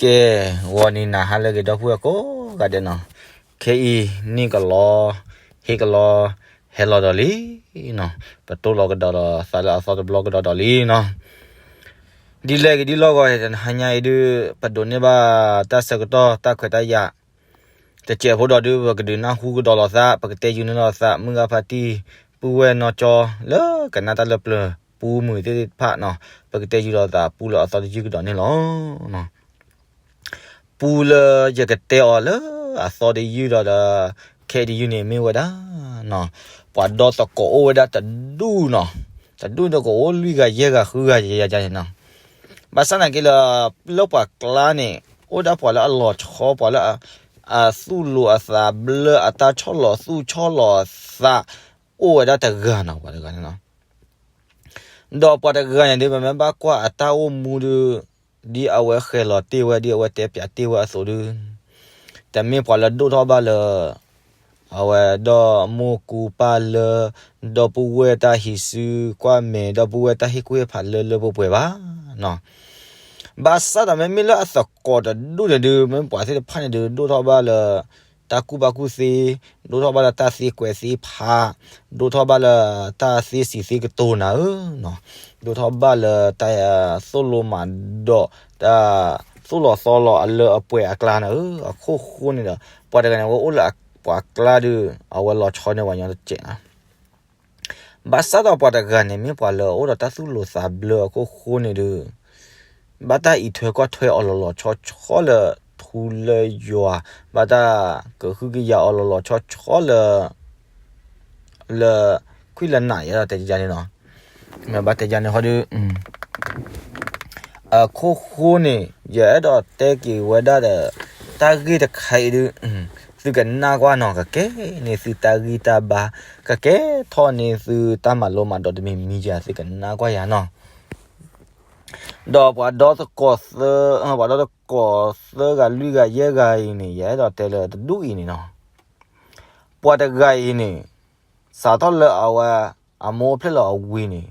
ကဲ, ဂီၤနံၤနၤဟါလၢအဂ့ၤ ဒီပုၢ်ဝဲၢ်ကိးဂၤဒဲးနီၤ, ခဲအံၤန့ၣ်ကလီ, ဟ့ၣ်ကလီ, ဟဲလီၤဒီးလံနီၤ, ပတိၢ်လီၤကဒီးဒီးသးလၢအသီတဘျီကဒီးဒီးလံနီၤ. ဒ်လဲၣ်ဂ့ၤဒ်လဲၣ်ဂ့ၤ တဟါညါအံၤဒုး ပဒိးန့ၢ်ဘၣ်တၢ်ဆၢကတီၢ်တၢ်ခွဲးတၢ်ယာ် တစဲးဖိဒီးဒုး ပကဒုးနၢ်ဟူကဒီးလိာ်သး, ပကတဲယူၤန့ၢ်လိာ်သး မုၢ်ဂၤဖါတံၢ် ပုၢ်ဝဲၢ်နီၢ်ကၠီ လၢကနၣ်တၢ်လၢပျၢၤ ပူမုာ်သ့ၣ်တဖၣ်နီၤ, ပကတဲယူၤလိာ်သး ပူလၢအသီတယုၢ်ကဒီးန့ၣ်လီၤ. ပူလၢယကတဲအီၤလၢအသီတယုၢ်ဒီးဒီး ခဲအံၤတယုၢ်န့ၣ်မ့ၢ်ဝဲဒၣ် ပှၤဒီသကိးအိၣ်ဝဲဒၣ်တဒူၣ်နီၤ, တဒူၣ်န့ၣ်ကအိၣ်လွံၢ်ဂၤယဲၢ်ဂၤဃုဂၤယယန့ၣ်နီၤ. ဘၣ်ဆၣ်သနာ်က့လၢ လၢပှၤကျါန့ၣ် အိၣ်ဒၣ်ပှၤလၢအလီၤဆီ ပှၤလၢအသူၣ်လိၤအသးဘျၢ အတၢ်ဆီၣ်လီၤသူၣ်ဆီၣ်လီၤသး အိၣ်ဝဲဒၣ်တဂၤနီၤ, ပှၤတဂၤန့ၣ်နီၤ. ဒီးပှၤတဂၤန့ၣ်ဒုး ပမ့ၢ်ဘၣ်ကွၢ်အတၢ်အိၣ်မူဒုး ဒ်အဝဲဃဲၤလီၤတ့ၢ်ဝဲ ဒ်အဝဲတဲပၠးတ့ၢ်ဝဲအသိးဒုး တမ့ၢ်ပှၤလၢဒိၣ်ထီၣ်ဘၣ်လၢ အဝဲဒီးမိၢ်ကူပၢ်လၢ ဒီပုၢ်ဝဲၢ်တၢ်ဟံးစုကွၢ်မဲာ် ဒီပုၢ်ဝဲၢ်တၢ်ဟ့ၣ်ကူၣ်ဟ့ၣ်ဖးလၢလၢပှဲၤပှဲၤဘၣ်နီၤ. ဘၣ်ဆၣ်ဒီးမ့မ့ၢ်လၢအသကိးတဒူၣ်န့ၣ်ဒုး မ့ၢ်ပှၤသ့ၣ်တဖၣ်န့ၣ်ဒုး ဒိၣ်ထီၣ်ဘၣ်လၢ တၢ်ကူၣ်ဘၣ်ကူၣ်သ့, ဒိၣ်ထီၣ်ဘၣ်လၢတၢ်သ့ကွဲးသ့ဖး, ဒိၣ်ထီၣ်ဘၣ်လၢတၢ်သ့စံးသ့ကတိၤနၤဧၢ, ဒိၣ်ထီၣ်ဘၣ်လၢတၢ်သိၣ်လိမးဒီး တၢ်သိၣ်လီၤသီလီၤအလၢအပှဲၤအကျါနၤဧၢ, အခိၣ်ဃိန့ၣ်ဒီး ပှၤတဂၤန့ၣ် အဝဲအိၣ်လၢပှၤကျါဒုး အဝဲလီၤဆီန့ၢ်ပှၤညီတစဲးနီၤ. ဘၣ်ဆၣ်ဒီးပှၤတဂၤန့ၣ် မ့ၢ်ပှၤလၢအအိၣ်ဒီးတၢ်သူၣ်လိၤသးဘျၢအခိၣ်ဃိန့ၣ်ဒုး ဘၣ်တၢ်အံးထွဲကွၢ်ထွဲအီၤလီၤလီၤဆီဆီလၢထူလၢယွၤ, ဘၣ်တၢ်ကဟုကယာ်အီၤလီၤလီၤဆီဆီလၢ လၢ ခွံလၢနး ယအဲၣ်ဒိးတဲယန့ၣ်နီၤ. မ့ၢ်ဘၣ်တဲယန့ၣ်ဃီဒုး အခိၣ်ဃိန့ၣ် ယအဲၣ်ဒိးတဲက့ၤဝဲဒၣ်ဒီး တၢ်ဂ့ၢ်တခါအံၤဒုး သုကနၣ်ကွၢ်နီၤ, ကကဲန့ၢ်သုတၢ်ဂံၢ်တၢ်ဘါ, ကကဲထီၣ်န့ၢ်သုတၢ်မၤလိမၤဒိးတမံၤမံၤယၤ သုကနၣ်ကွၢ်ယၤနီၤ. ဒီးပှၤဒီသကိးသၢ, ပှၤဒီသကိးသၢဂၤလွံၢ်ဂၤယဲၢ်ဂၤအံၤန့ၣ် ယအဲၣ်ဒိးတဲလၢတဒူၣ်အံၤန့ၣ်နီၤ. ပှၤတဂၤအံၤန့ၣ် စးထီၣ်လၢအဝဲ အမိၢ်အိၣ်ဖျဲၣ်လီၤအဝံၤန့ၣ်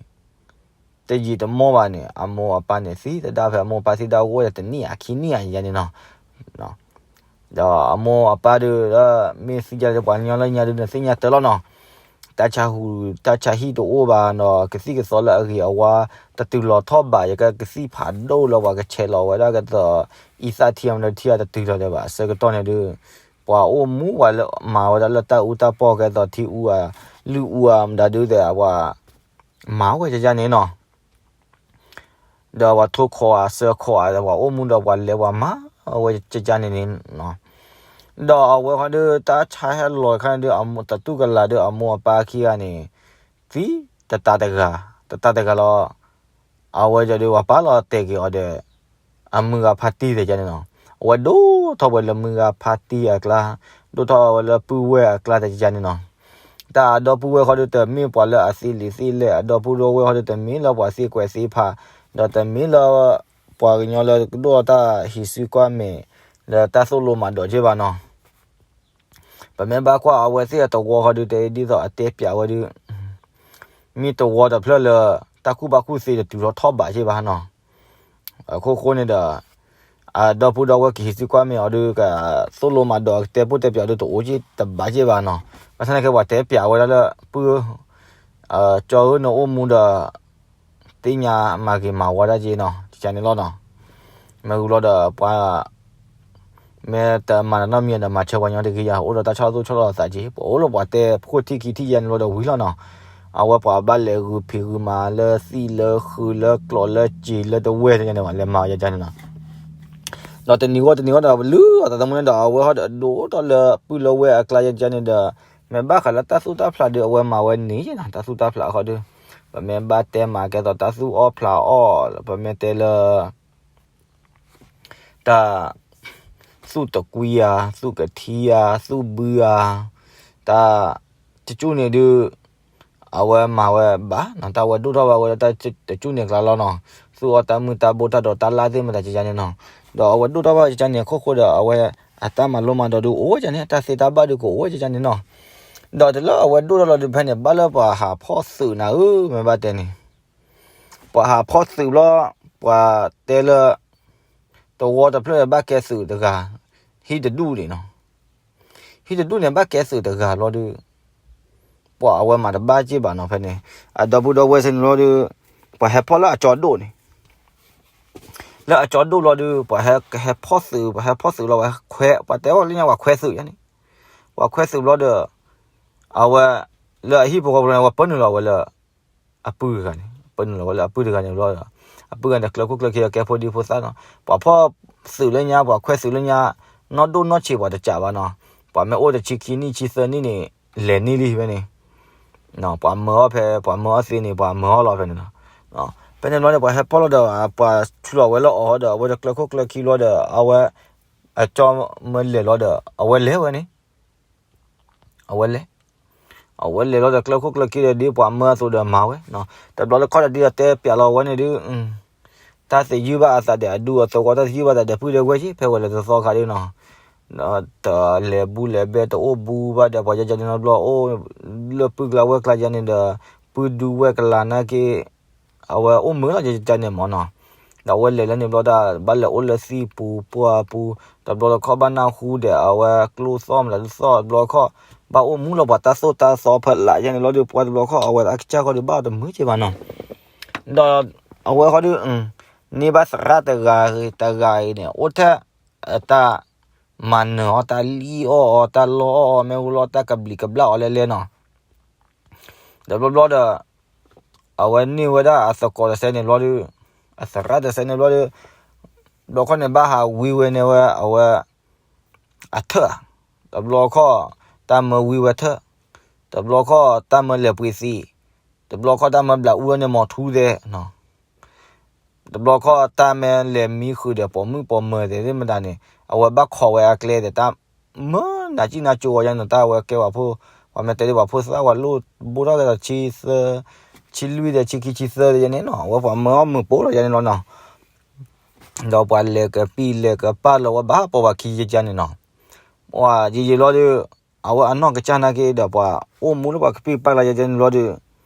တယံာ်တမီၢ်ဘၣ်န့ၣ် အမိၢ်အပၢ်န့ၣ်သံ, တဒါဖဲအမိၢ်အပၢ်သံဒၣ်အိၣ်ဝဲဒီး တနံၣ်အခံနံၣ်အယၤန့ၣ်နီၤ. ဒီးအမိၢ်အပၢ်ဒုး မ့ၢ်သံယၤဒီး ပှၤကညီလၢညါဒုး နသ့ၣ်ညါတၢ်လီၤနီၤ. တၢ်ဆါဟူး တၢ်ဆါဟံၣ်တအိၣ်ဘၣ်ဒီး ကသံၣ်ကသီလၢအဂ့ၤအဝါ တတုၤလီၤထီၣ်ဘး, ယကကသံၣ်ဖးဒိၣ်လၢပှၤကဆဲးလီၤဝဲဒၣ်ကသီး အံသၣ်ထံအမဒီထံအတတုၤလီၤဒီးဘၣ်. အဆၢကတီၢ်န့ၣ်ဒုး ပှၤအိၣ်မူပှၤလၢမၤဝဲဒၣ်လၢတၢ်အူတၢ်ပီၢ်ကဲသိးထံအူဧါ လုၢ်အူဧါ မတၤဒုးဒီး ပှၤမၤဝဲကယန့ၣ်နီၤ. ဒီးပှၤထိခွးအစၢခွး ပှၤအိၣ်မူဒီးပှၤလဲၤပှၤမၤဝဲကယန့ၣ်န့ၣ်နီၤ. ဒီးအဝဲဃီဒုး တၢ်ဆါဟဲလီၤခါန့ၣ်ဒုး တတူၢ်ကလာ်ဒုး အမိၢ်အပၢ်ခံဂၤန့ၣ် သံတတၤတဂၤ, တတၤတဂၤလီၤ. အဝဲဒၣ်ဒုး ပှၤပာ်လီၤတဲာ်က့ၤအီၤဒီး အမုၢ်ဂၤဖါတံၢ်တယန့ၣ်နီၤ. အဝဲဒိၣ်ထီၣ်ဝဲလၢမုၢ်ဂၤဖါတံၢ်အကျါ, ဒိၣ်ထီၣ်ဝဲလၢပုၢ်ဝဲၢ်အကျါတယန့ၣ်နီၤ. တၢ်အဒီပုၢ်ဝဲၢ်ဃီဒုး တမ့ၢ်ပှၤလၢအသ့လံာ်သ့လဲၢ်, အဒီပုၢ်ဝဲၢ်ဃီဒုး တမ့ၢ်လၢပှၤသ့ကွဲးသ့ဖး, ဒီးတမ့ၢ်လၢ ပှၤကညီလၢကဒိၣ်ထီၣ်တၢ်ဟံးစုကွၢ်မဲာ် လၢတၢ်သိၣ်လိမၤဒိးက့ဘၣ်နီၤ. ပမ့ၢ်ဘၣ်ကွၢ်အဝဲသ့ၣ်အသဝီဃီဒုး တဲဒ်သိးအတဲပၠးဝဲဒုး မ့ၢ်သဝီတဖျၢၣ်လၢ တၢ်ကူၣ်ဘၣ်ကူၣ်သ့တတုၤထီၣ်ထီၣ်ဘးက့ဘၣ်နီၤ. အခိၣ်ဃိန့ၣ်ဒီး အဒီပုၢ်ဒီဝဲၢ်ကဟံးစုကွၢ်မဲာ်အီၤဒုး ကသိၣ်လိမၤဒိး ကတဲပိၢ်တဲပၠးအီၤဒုး တအိၣ်က့တဘးက့ဘၣ်နီၤ. ဘၣ်ဆၣ်သနာ်က့ ပှၤတဲပၠးဝဲဒၣ်လၢ ပုၢ် ကၠီဧၢ နအိၣ်မူဒီး သ့ၣ်ညါမၤဂ့ၤမၤဝါဒၣ်က့နီၤ ကန့ၣ်လီၤနီၤ. မ့ၢ်ဂုၤလီၤဒီး ပှၤ မ့ၢ်တမၤတၢ်နီတမံၤဒီး မၤဆၢပှၤညီတဂ့ၤယၤ, အိၣ်ဒီးတၢ်ဆီၣ်သိၣ်ဆီၣ်လီၤသးက့, ပအိၣ်လၢပှၤတဲဖိထံၣ်ခံထံၣ်ယဲၢ်န့ၣ်လီၤဒီးဝံၤလီၤနီၤ. အဝဲပှၤဘၣ်လဲၤဂုာ်ဖံးဂုာ်မၤလၢသံၣ်လၢဃုာ်လၢကျိးလၢစ့ၤလၢတဝဲၢ်န့ၣ် လဲၤမၤယကန့ၣ်နီၤ. ဒီးတနံၤဂီၢ်တနံၤဂီၢ်ဒီး ပလုၢ်အီၤသးသမူန့ၣ်ဒီး အဝဲဃီဒီးဒိၣ်ထီၣ်လၢပုၢ်လၢဝဲၢ်အကျါယကန့ၣ်ဒီး မ့ၢ်ဘၣ်ဃးလၢတၢ်သူၣ်တၢ်ဖျးဒီး အဝဲမၤဝဲန့ၣ်နီၤ. တၢ်သူၣ်တၢ်ဖျးဃီဒီး ပမ့ၢ်ဘၣ်တဲမၤကဲသိးတၢ်သူၣ်အီၣ်ဖျးအီၣ် ပမ့ၢ်တဲလၢ တၢ်သူၣ်တကွံဧါ, သူၣ်ကထံဧါ, သူၣ်ဘုဧါ, တၢ်တကၠူၣ်န့ၣ်ဒုး အဝဲမၤဝဲဘၣ်နီၤ. တၢ်ဝဲဒိၣ်ထီၣ်ဘၣ်ဝဲလၢတၢ်တကၠူၣ်န့ၣ်အကျါလီၤနီၤ. သူၣ်အီၣ်တၢ်မုၢ်တၢ်ဘိတၢ်ဒိးတၢ်လၢ်သ့ၣ်မတၤကကန့ၣ်နီၤ. ဒီးအဝဲဒိၣ်ထီၣ်ဘၣ်ကကန့ၣ်အခိၣ်ဃိဒီး အဝဲအတၢ်မၤလိမၤဒိးဒုးအိၣ်ဝဲကန့ၣ်, တၢ်သ့တၢ်ဘၣ်ဒုးကအိၣ်ဝဲကကန့ၣ်နီၤ. ဒီးတုၤလၢအဝဲဒိၣ်ထီၣ်လီၤဒုးဖဲန့ၣ် ဘၣ်လၢပှၤဟးဖီၣ်သုးနၤဧၢ, မ့ၢ်ဘၣ်တဲန့ၣ် ပှၤဟးဖီၣ်သုးဘျီ ပှၤတဲလၢ တဝီတဖျၢၣ်ဘၣ်ကဲသုးတဂၤ, ဟံၣ်တဒူၣ်န့ၣ်နီၤ, ဟံၣ်တဒူၣ်န့ၣ်ဘၣ်ကဲသုးတဂၤလီၤဒီး ပှၤအဝဲမၤတဘၣ်က့ၢ်ဘၣ်နီၤဖဲန့ၣ်, အဒီပုၢ်ဒီဝဲၢ်စ့ၢ်န့ၣ်လီၤဒီး ပှၤဟဲဖီၣ်လၢအကၠီဒိၣ်န့ၣ်, လၢအကၠီဒိၣ်လီၤဒီး ပှၤဟဲ ဟဲဖီၣ်သုး ပှၤဟဲဖီၣ်သုးလီၤ ပှၤခွဲ ပှၤတဲအီၤလၢညါပှၤခွဲသုးယါန့ၣ်, ပှၤခွဲသုးဘျီဒီး အဝဲ လၢအဟံၣ်ဖိဃီဖိန့ၣ် အဝဲပၢနုာ်လီၤဝဲလၢ အပုၢ်တဂၤန့ၣ် ပၢနုာ်လီၤဝဲလၢအပုၢ်တဂၤန့ၣ်ဘျီဒီး အပုၢ်တဂၤန့ၣ် ကျၢၤခိၣ်ကျၢၤခံ ကဲဖိဒံဖိသၣ်နီၤ, ပှၤဖီၣ်သုးလၢညါ ပှၤခွဲသုးလၢညါ နီၢ်ဒိၣ်နီၢ်ဆံးပှၤတကးဘၣ်နီၤ, ပှၤမ့ၢ်အိၣ်တဆံခံနံၣ်ဆံသၢနံၣ်န့ၣ် လဲၤန့ၢ်လံဖဲန့ၣ်, ပှၤမၢအီၤဖဲ ပှၤမၢအီၤသ့န့ၣ် ပှၤမၢအီၤလီၤဖဲန့ၣ်နီၤ, ဖဲန့ၣ်ဘျီန့ၣ် ပှၤဟဲဖီၣ်လီၤဒီး ပှၤဆူလီၤဝဲလၢအီၤဒီး အဝဲတကျၢၤခိၣ်ကျၢၤခံဘျီဒီး အဝဲ အကၠီမၢလဲၤလီၤဒီး အဝဲလဲၤဝဲန့ၣ် အဝဲလဲၤ, အဝဲလဲၤလီၤဒီးကျၢၤခိၣ်ကျၢၤခံဒီး ဒ်ပှၤမၢအသိးဒီးမၤဝဲ, တဘျီလၢခီၣ်ဒီးဒ်အတဲပျးလီၤဝဲန့ၣ်ဒုး, တၢ်သ့ၣ်ယုၢ်ဘၣ်အသးဒီးအဒူအသိး တၢ်သ့ၣ်ယုၢ်ဘၣ်သးဒီးပုၢ်ဒီးဝဲၢ်က့ ဖဲဝဲလဲၤတသီခါဒုးနီၤ, ဒီးတလဲၤဘူးလဲၤဘဲ တအိၣ်ဘူးဘၣ်ဒီးပှၤယါယါန့ၣ်ဘျီ အိၣ်လၢပုၢ်ကျါဝဲၢ်ကျါယါန့ၣ်ဒီး ပုၢ်ဒူဝဲၢ်ကလၤနာ်က့ အဝဲအိၣ်မုာ်လီၤယါယါန့ၣ်မၢ်နီၤ, ဒီးအဝဲလဲၤလၢန့ၣ်ဘျီဒီး ဘၣ်လဲၤအိၣ်လၢသံၣ်ပူၤပှၢ်ပူၤ, တဘျီလၢခီၣ်ဘၣ်နၢ်ဟူဒီး အဝဲကျိသီၣ်မတၤဒုသီၣ် တဘျီခီၣ် ဘၣ်အိၣ်မူလီၤပှၤတၢ်သိၣ်တၢ်သီဖဲလးယါန့ၣ်လီၤဒီး ပှၤတဘျီခီၣ် အဝဲအကစၢ်ဃီဒီးဘၣ်အီၤတမုာ်က့ဘၣ်နီၤ, ဒီးအဝဲဃီဒီး န့ၢ်ဘၣ်သရၣ်တဂၤဂ့ၤတဂၤအံၤန့ၣ် အိၣ်ထဲအတၢ်မၤနၢၤအီၤ တၢ်လံၣ်အီၣ်အီၤ တၢ်လီအီၣ်အီၤ မ့ၢ်ဝံၤလီၤတၢ်ကဘျံးကဘျၣ်အီၤလဲလဲနီၤ, ဒီးဘျီဘျီဒီး အဝဲန့ၢ်ဝဲဒၣ်အသကိးတစဲးန့ၣ်ဘျီဒီး အသရၣ်တစဲးန့ၣ်ဘျီဒီး ဘျီခီၣ်န့ၣ်ဘၣ်ဟးဝံဝဲန့ၢ်ဝဲအဝဲ အထၢၣ်, တဘျီခီၣ် တၢ်မၢဝံဝဲထၢၣ်, တဘျီခီၣ်တၢ်မၢလဲၤပှ့ၤသံး, တဘျီခီၣ်တၢ်မၢဘျးအူဝဲန့ၢ်မီၤထူသဲး တဘျီခီၣ်တၢ်မၢလဲၤမံဃုာ်ဒီးပိာ်မုၣ်ပိာ်မၢၤသ့ၣ်မတၤန့ၣ် အဝဲဘၣ်ခိးဝဲအကျဲဒီး တၢ်မၢနးကံၣ်နးကၠိဝဲယါန့ၣ် တၢ်ဝဲကဲပှၤဖိ, ပှၤမ့ၢ်တဲဒ်ပှၤဖိသၣ်ဝဲလိၣ်ဘိထီၣ်ကဲဒီးဆံသၢ, ဆံလွံၢ်ဒီးဆံခံဆံသၢယါန့ၣ်နီၤ အဝဲပှၤမၢအီၣ်မုာ်ပိာ်လီၤယါန့ၣ်လီၤနီၤ, ဒီးပှၤလဲၤကပံာ်လဲၤကပာ်လီၤဝဲဘၣ်ပိာ်ပှၤခံယါန့ၣ်နီၤ, ပှၤယံာ်ယံာ်လီၤဒီး အဝဲအနီၢ်ကစၢ်နာ်က့ဒီး ပှၤအိၣ်မူလၢပှၤကပံာ်ကပာ်လီၤယါန့ၣ်လီၤဒီး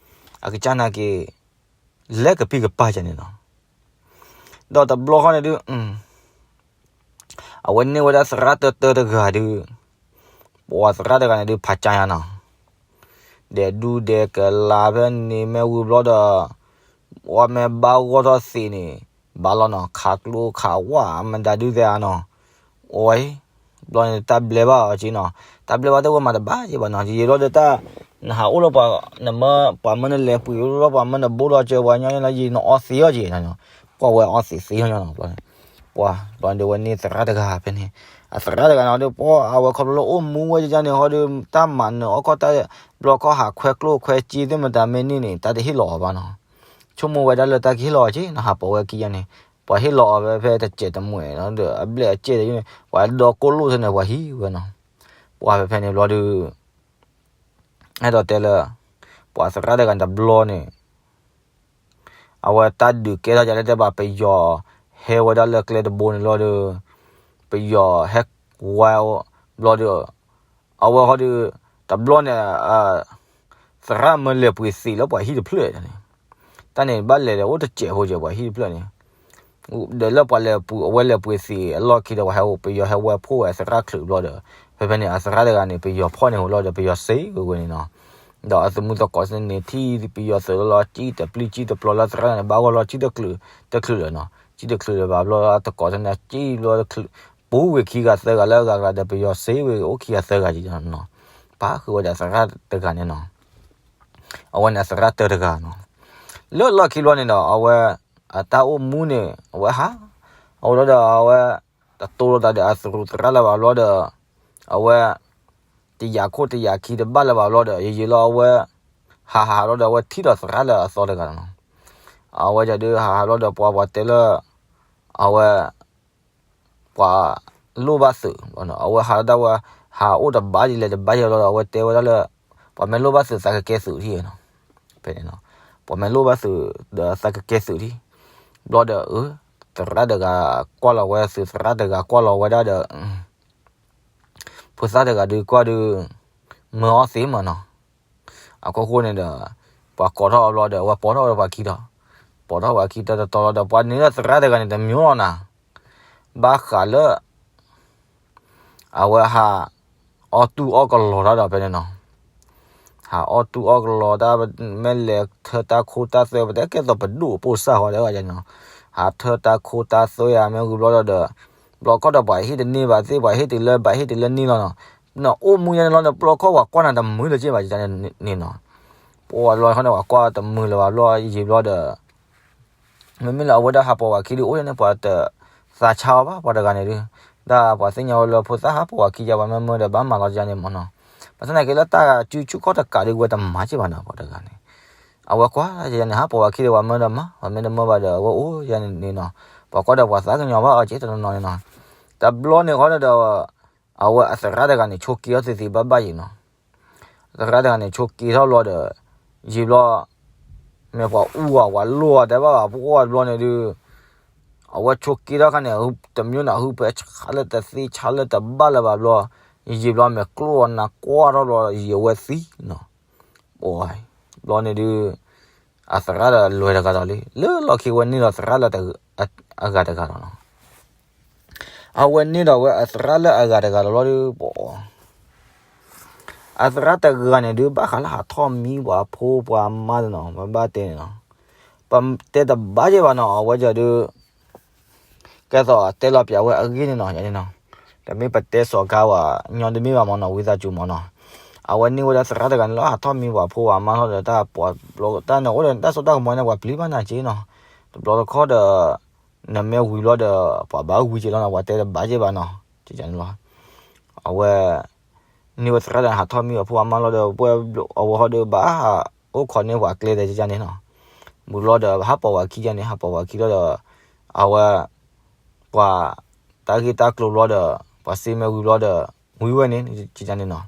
အကစၢ်နာ်က့ လဲၤကပံာ်ကပာ်ယါန့ၣ်နီၤ, ဒီးတဘျီဃီန့ၣ်ဒုး အဝဲန့ၢ်ဝဲဒၣ်သရၣ်တၢတၢတဂၤဒုး, ပှၤသရၣ်တဂၤန့ၣ်ဒုး ဖးကၢယါနီၤ, ဒဲးဒူဒဲးကလၤဖဲန့ၣ်မ့ၢ်ဝံၤဘျီဒီး ဝဲမ့ၢ်ဘၣ်ဂီၢ်ထီၣ်သ့ၣ်န့ၣ် ဘၣ်လီၤနီၤ ခးကျိခးဝၣ်မတၤဒုးသဲးဧါနီၤ, အဝဲ ဘျီန့ၣ်တၢ်ဘျဲဘၣ်အီၤက့နီၤ, တၢ်ဘျဲဘၣ်တအိၣ်မၤတဘၣ်က့ဘၣ်နီၤ, ယံာ်ယံာ်လီၤဒီးတၢ် နဟးအိၣ်လၢပှၤ နမၢ ပှၤမၢနလဲၤပှ့ၤလၢပှၤမၢနဘိလီၤကၢပှၤညီန့ၣ်လီၤ ယံာ်နအီသံးအီၤက့နီၤ, ကွၢ်ဝဲအီသံးသ့ညီညီနီၤ, ဘျီန့ၣ် ပှၤ ဘျီန့ၣ်ဒုးဝဲန့ၢ်သရၣ်တဂၤဖဲန့ၣ်, အသရၣ်တဂၤန့ၣ်ဒီး ပှၤအဝဲခီဖျိလၢအိၣ်မူဝဲယါန့ၣ်ဟီဒီး တၢ်မၤနၢၤအီၣ်ခီၣ်တၢ် ဘျီခီၣ်ဟးခွဲကျိခွဲစ့သ့ၣ်မတၤမ့ၢ်န့ၢ်န့ၣ် တၢ်တဟ့ၣ်လီၤအီၤဘၣ်နီၤ, ဆိကမိၣ်ဝဲဒၣ်လၢတၢ်ကဟ့ၣ်လီၤအီၤက့နီၤ ဟးပိာ်ဝဲခံယါန့ၣ်, ပှၤဟ့ၣ်လီၤအီၤဖဲဖဲတစဲးတမှဲၤဒီး အဘျဲၣ်အစဲးဒီး ပှၤဒီကိၢ်လိၣ်သ့ၣ်န့ၣ် ပှၤဟံးဝဲနီၤ, ပှၤဖဲဖဲန့ၣ်ဘျီဒီး အဲၣ်ဒိးတဲလၢ ပှၤသရၣ်တဂၤန့ၣ်တဘျီန့ၣ် အဝဲတၢ်ဒုးကဲထီၣ်ယါလၢတဲဘၣ် ပယီၤဟဲဝဲဒၣ်လၢကျဲတဘိန့ၣ်လီၤဒီး ပယီၤဟဲဝဲဘျီဒီး အဝဲဃီဒီး တဘျီန့ၣ် သရၣ်မၢလဲၤပှ့ၤသံးလၢပှၤဟံၣ်တဖျၢၣ်န့ၣ် တၢ်န့ၣ်ဘၣ်လဲၤဒီးအိၣ်တစဲးဖိကဲ ပှၤဟံၣ်တဖျၢၣ်န့ၣ် ဒီးလၢပှၤလဲၤပှ့ၤ အဝဲလဲၤပှ့ၤသံးအလီၢ်ခံဒီး ပှၤဟဲ ပယီၤဟဲဝဲဖှိၣ်ဝဲသရၣ်ချုးဘျီဒီး ဖဲဖဲန့ၣ် အသရၣ်တဂၤန့ၣ် ပယီၤဖီၣ်န့ၢ်ဝဲလီၤဒီး ပယီၤစ့ဝဲဝဲန့ၣ်နီၤ, ဒီးအသုးမုၢ်သကိးသ့ၣ်န့ၣ် ထံၣ်ပယီၤသုးလီၤလီၤ စံၣ်တပျံၢ်စံၣ်တပျီလၢသရၣ်န့ၣ် ဘၣ်ဂီၢ်လီၤ စံၣ်တချုး တချုးလၢၤနီၤ, စံၣ်တချုးလၢၤဘၣ်ဘျီ အသကိးသ့ၣ်န့ၣ် စံၣ်ဘျီတချုး ပူၤဝဲခံဂၤသၢဂၤလၢအဂၤကလၤဒီး ပယီၤစ့ဝဲအိၣ်ခံဂၤသၢဂၤကနီၤ, ပၣ်ဃုာ်ဝဲဒၣ်သရၣ်တဂၤန့ၣ်နီၤ အဝဲန့ၣ်အသရၣ်တၢတဂၤနီၤ, လၢလီၢ်ခံဘျီန့ၣ်ဒီး အဝဲ အတၢ်အိၣ်မူန့ၣ် အဝဲဟး အဝဲလီၤဒီး အဝဲ တတိၤလိာ်သးဒီးအသရူးသရၣ်လၢၤဘၣ်ဘျီဒီး အဝဲ တယာ်ခိၣ်တယာ်ခံတဘၣ်လၢၤဘၣ်ဘျီဒီး ယံာ်ယံာ်လီၤအဝဲ ဟးဟးလီၤဒီး အဝဲထံၣ်ဒီးသရၣ်လၢအသီတဂၤနီၤ, အဝဲဒုးဟးဟးလီၤဒီး ပှၤပှၤတဲလၢ အဝဲ ပှၤလိၣ်ဘၣ်သုး အဝဲဟးလီၤဒၣ်ဝဲ ဟးအိၣ်တဘၣ်ဒ်လဲၣ်တဘၣ်ယဲၢ်လီၤဒီး အဝဲတဲဝဲဒၣ်လၢ ပှၤမ့ၢ်လိၣ်ဘၣ်သုးသးကကဲသုးထံၣ်နီၤ, ဖဲန့ၣ်နီၤ, ပှၤမ့ၢ်လိၣ်ဘၣ်သုးဒီးသးကကဲသုးထံၣ်, ဘျီဒီး သရၣ်တဂၤကွၢ်လီၤဝဲ သုးသရၣ်တဂၤကွၢ်လီၤဝဲဒၣ်ဒီး ဖိသၣ်တဂၤဒုးကွၢ်ဒုး မၢအီၣ်သ့မးနီၤ, အခိၣ်ဃိန့ၣ်ဒီး ပှၤကိးထီၣ်အဘျီဒီး အဝဲပိာ်ထီၣ်ဝဲပှၤခံတီၤ, ပိာ်ထီၣ်ပှၤခံတီၤတတီၤလီၤဒီး ပှၤန့ၣ်ဒီးသရၣ်တဂၤန့ၣ် တမံၤလီၤနၤ, ဘၣ်ဃးလၢ အဝဲဟး အီၣ်တူၢ်အီၣ်ကလီၤတၢ်ဒီးဖဲန့ၣ်နီၤ, ဟးအီၣ်တူၢ်အီၣ်ကလီၤတၢ် မ့ၢ်လဲၤထၢတၢ်ခိတၢ်သွဲ ပတဲကဲသိးပဒိၣ်ပိၢ်စၢ်ဃီဒီး နီၤ, ဟးထၢတၢ်ခိတၢ်သွဲဧါ မ့ၢ်ဝံၤဘျီဒီး ဘျီခီၣ်ဒီးပှၤဟ့ၣ်တန့ၢ်ဘၣ်သ့ၣ် ပှၤဟ့ၣ်တုၤလၢဘၣ် ဟ့ၣ်တုၤလၢန့ၣ်လီၤနီၤ, နအိၣ်မူယဲန့ၣ်လီၤ နဘျီခီၣ်ပှၤကွၢ်နၤတမုာ်လၢၤက့ဘၣ်န့ၣ်နီၤ, ပှၤဘျီခီၣ်န့ၣ် ပှၤကွၢ်တမုာ်လၢၤဘၣ်ဘျီ ယံာ်ဘျီဒီး မ့မ့ၢ်လၢအဝဲဒၣ်ဟးပိာ်ဝဲခံဒုအိၣ်ယဲန့ၣ် ပှၤတသးဆါအီၤဘၣ် ပှၤတဂၤန့ၣ်ဒုး, ဒ်ပှၤသ့ၣ်ညါဝဲလၢဖိသၣ်ဟးပိာ်ဝဲခံယါ ပှၤမၢမၢဒီးဘၣ်မၤလီၤကန့ၣ်မ့ၢ်နီၤ, ဘၣ်ဆၣ်သနာ်က့လၢတၢ်စုဆူၣ်ခီၣ်တကးဒုးဝဲတမၤက့ဘၣ်နီၤ ပှၤတဂၤန့ၣ်, အဝဲကွၢ်ယဲန့ၣ် ဟးပိာ်ဝဲခံဒီးပှၤမၢဒီးမၤ ပှၤမ့ၢ်တမၢဘၣ်ဒီး အဝဲအိၣ်ယဲန့ၣ်နီၤ, ပှၤကွၢ်ဒီးပှၤသးကညီၤဘၣ်အီၤက့တနီၤနီၤန့ၣ်နီၤ, တဘျီန့ၣ်ဃီဒီး အဝဲအသရၣ်တဂၤန့ၣ်ဆိးက့ထီၣ်သ့ၣ်သ့ၣ်ဘၣ်ဘၣ်ယံၤနီၤ သရၣ်တဂၤန့ၣ် ဆိးက့ထီၣ်ဘျီဒီး ယံာ်ဘျီ မ့ၢ်ပှၤအူအီၤ ပှၤလိၣ်အီၤတဲဘၣ်ဘၣ် ပှၤတဘျီန့ၣ်ဒုး အဝဲဆိးက့ထီၣ်ခါန့ၣ် တမံၤန့ၣ် ဟုဖဲဆါလၢတသ့ ဆါလၢတဘၣ်လၢၤဘၣ်ဘျီ ယံာ်ဘျီ မ့ၢ်ကျိၣ်အီၤနၤကွၢ်ထီၣ်ဘျီ ယံာ်အဝဲသံနီၤ ဘျီန့ၣ်ဒုး အသရၣ်ဒီးလွဲၢ်တဂၤဒီးလံ လၢလီၢ်ခံဝဲန့ၢ်ဒီးသရၣ်လၢအဂၤတဂၤဒီးနီၤ အဝဲန့ၢ်ဒီးဝဲအသရၣ်လၢအဂၤတဂၤဒီးလီၤဒုး ပှၤ အသရၣ်တဂၤန့ၣ်ဒုး ဘၣ်ဃးလၢဟးထီၣ်မံပှၤဖိပှၤမါတနီၤ ပဘၣ်တဲန့ၣ်နီၤ ပတဲတဘၣ်ယဲၢ်ဘၣ်နီၤ အဝဲဒၣ်ဒုး ကဲသိးတဲလီၤပျးဝဲအဂ့ၢ်န့ၣ်နီၤ ယန့ၣ်နီၤ တမ့ၢ်ပတဲစီၤကါဝဲညီတမ့ၢ်ဘၣ်မ့ၢ်နီၤ ဝံသးစူၤမ့ၢ်နီၤ အဝဲန့ၢ်ဝဲဒၣ်သရၣ်တဂၤန့ၣ်လီၤ ဟးထီၣ်မံပှၤဖိပှၤမါထီၣ်ဒီး တၢ်ပှၤဘျီ တၢ်န့ၣ်အိၣ်ဒီး တၢ်စိတၢ်ကမီၤန့ၣ် ပှၤပျံၤဘၣ်နၤက့နီၤ တဘျီတခီၣ်ဒီး နမ့ၢ်ဝံၤဘျီဒီး ပှၤဘၣ်ဝံၤက့လီၤနီၤ ပှၤတဲတဘၣ်ယဲၢ်ဘၣ်နီၤ န့ၣ်လီၤ အဝဲ န့ၢ်ဝဲသရၣ်ဒီး ဟးထီၣ်မံပှၤဖိပှၤမါလီၤဒီး ပှၤအဝဲဟီဒီးဘၣ်ဟးအိၣ်ခိးန့ၢ်ပှၤကျဲဒီးန့ၣ်နီၤ ဝံၤဘျီဒီး ဟးပိာ်ဝဲခံယါန့ၣ် ဟးပိာ်ဝဲခံလီၤဒီး အဝဲ ပှၤ တၢ်ဂ့ၢ်တၢ်ကျိၤဘျီဒီး ပှၤစ့မ့ၢ်ဝံၤဘျီဒီး ဝံၤဝဲန့ၣ် န့ၣ်နီၤ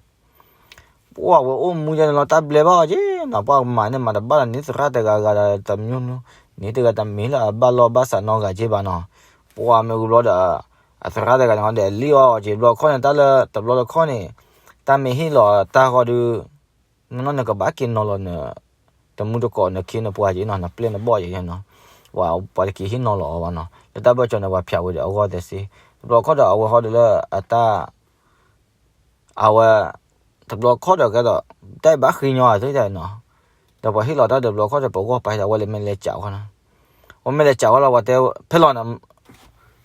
ပှၤဝဲအိၣ်မူယါန့ၣ်လီၤ တၢ်ဘျဲဘၣ်အီၤက့နီၤ ပှၤမၤန့ၢ်မၤတဘၣ်လီၤန့ၣ် သရၣ်တဂၤဂၤဒီးတမျိုးမျိုး န့ၣ်တဂၤတမ့ၢ်လၢအဘၣ်လီၢ်ဘၣ်စးနီတဂၤက့ဘၣ်နီၤ ပှၤမ့ၢ်ဝံၤဘျီဒီး အသရၣ်တဂၤန့ၣ်ဒီးလံၣ်အီၤက့ ဘျီခီၣ်န့ၣ် တၢ်လၢတဘျီတခီၣ်န့ၣ် တၢ်မ့ၢ်ဟ့ၣ်လီၤတၢ်ဃီဒီး နီၢ်နီၢ်နကဘၣ်က့ၤနီၤလီၤန တမူတကိးနခ့နပှၤက့နီၤ နပျဲၢ်နဘီၣ်က့နီၤ ပှၤတက့ၤဟ့ၣ်နီၤလီၤအီၤဘၣ်နီၤ လၢတၢ်ဘၢၣ်စၢၤန့ၣ် ပှၤဖျးဝဲဒီးအဂီၢ်သဲးစ့ တဘျီခီၣ်ဒီးအဝဲဟီဒီးလၢအတၢ် အဝဲ တဘျီခီၣ်ဒီးကဲဒီး တၢ်ဘၣ်ဃ့ညီအသိးနီၤ ဒီးပှၤဟ့ၣ်လီၤတၢ်တဘျီခီၣ်ဒီး ပဂီၢ်ပာ်ဒီး အဝဲလဲၤမ့ၢ်လဲၤကးဝဲနီၤ အဝဲမ့ၢ်လဲၤကးဝဲလီၤ ပှၤတဲ ဖဲလီၤ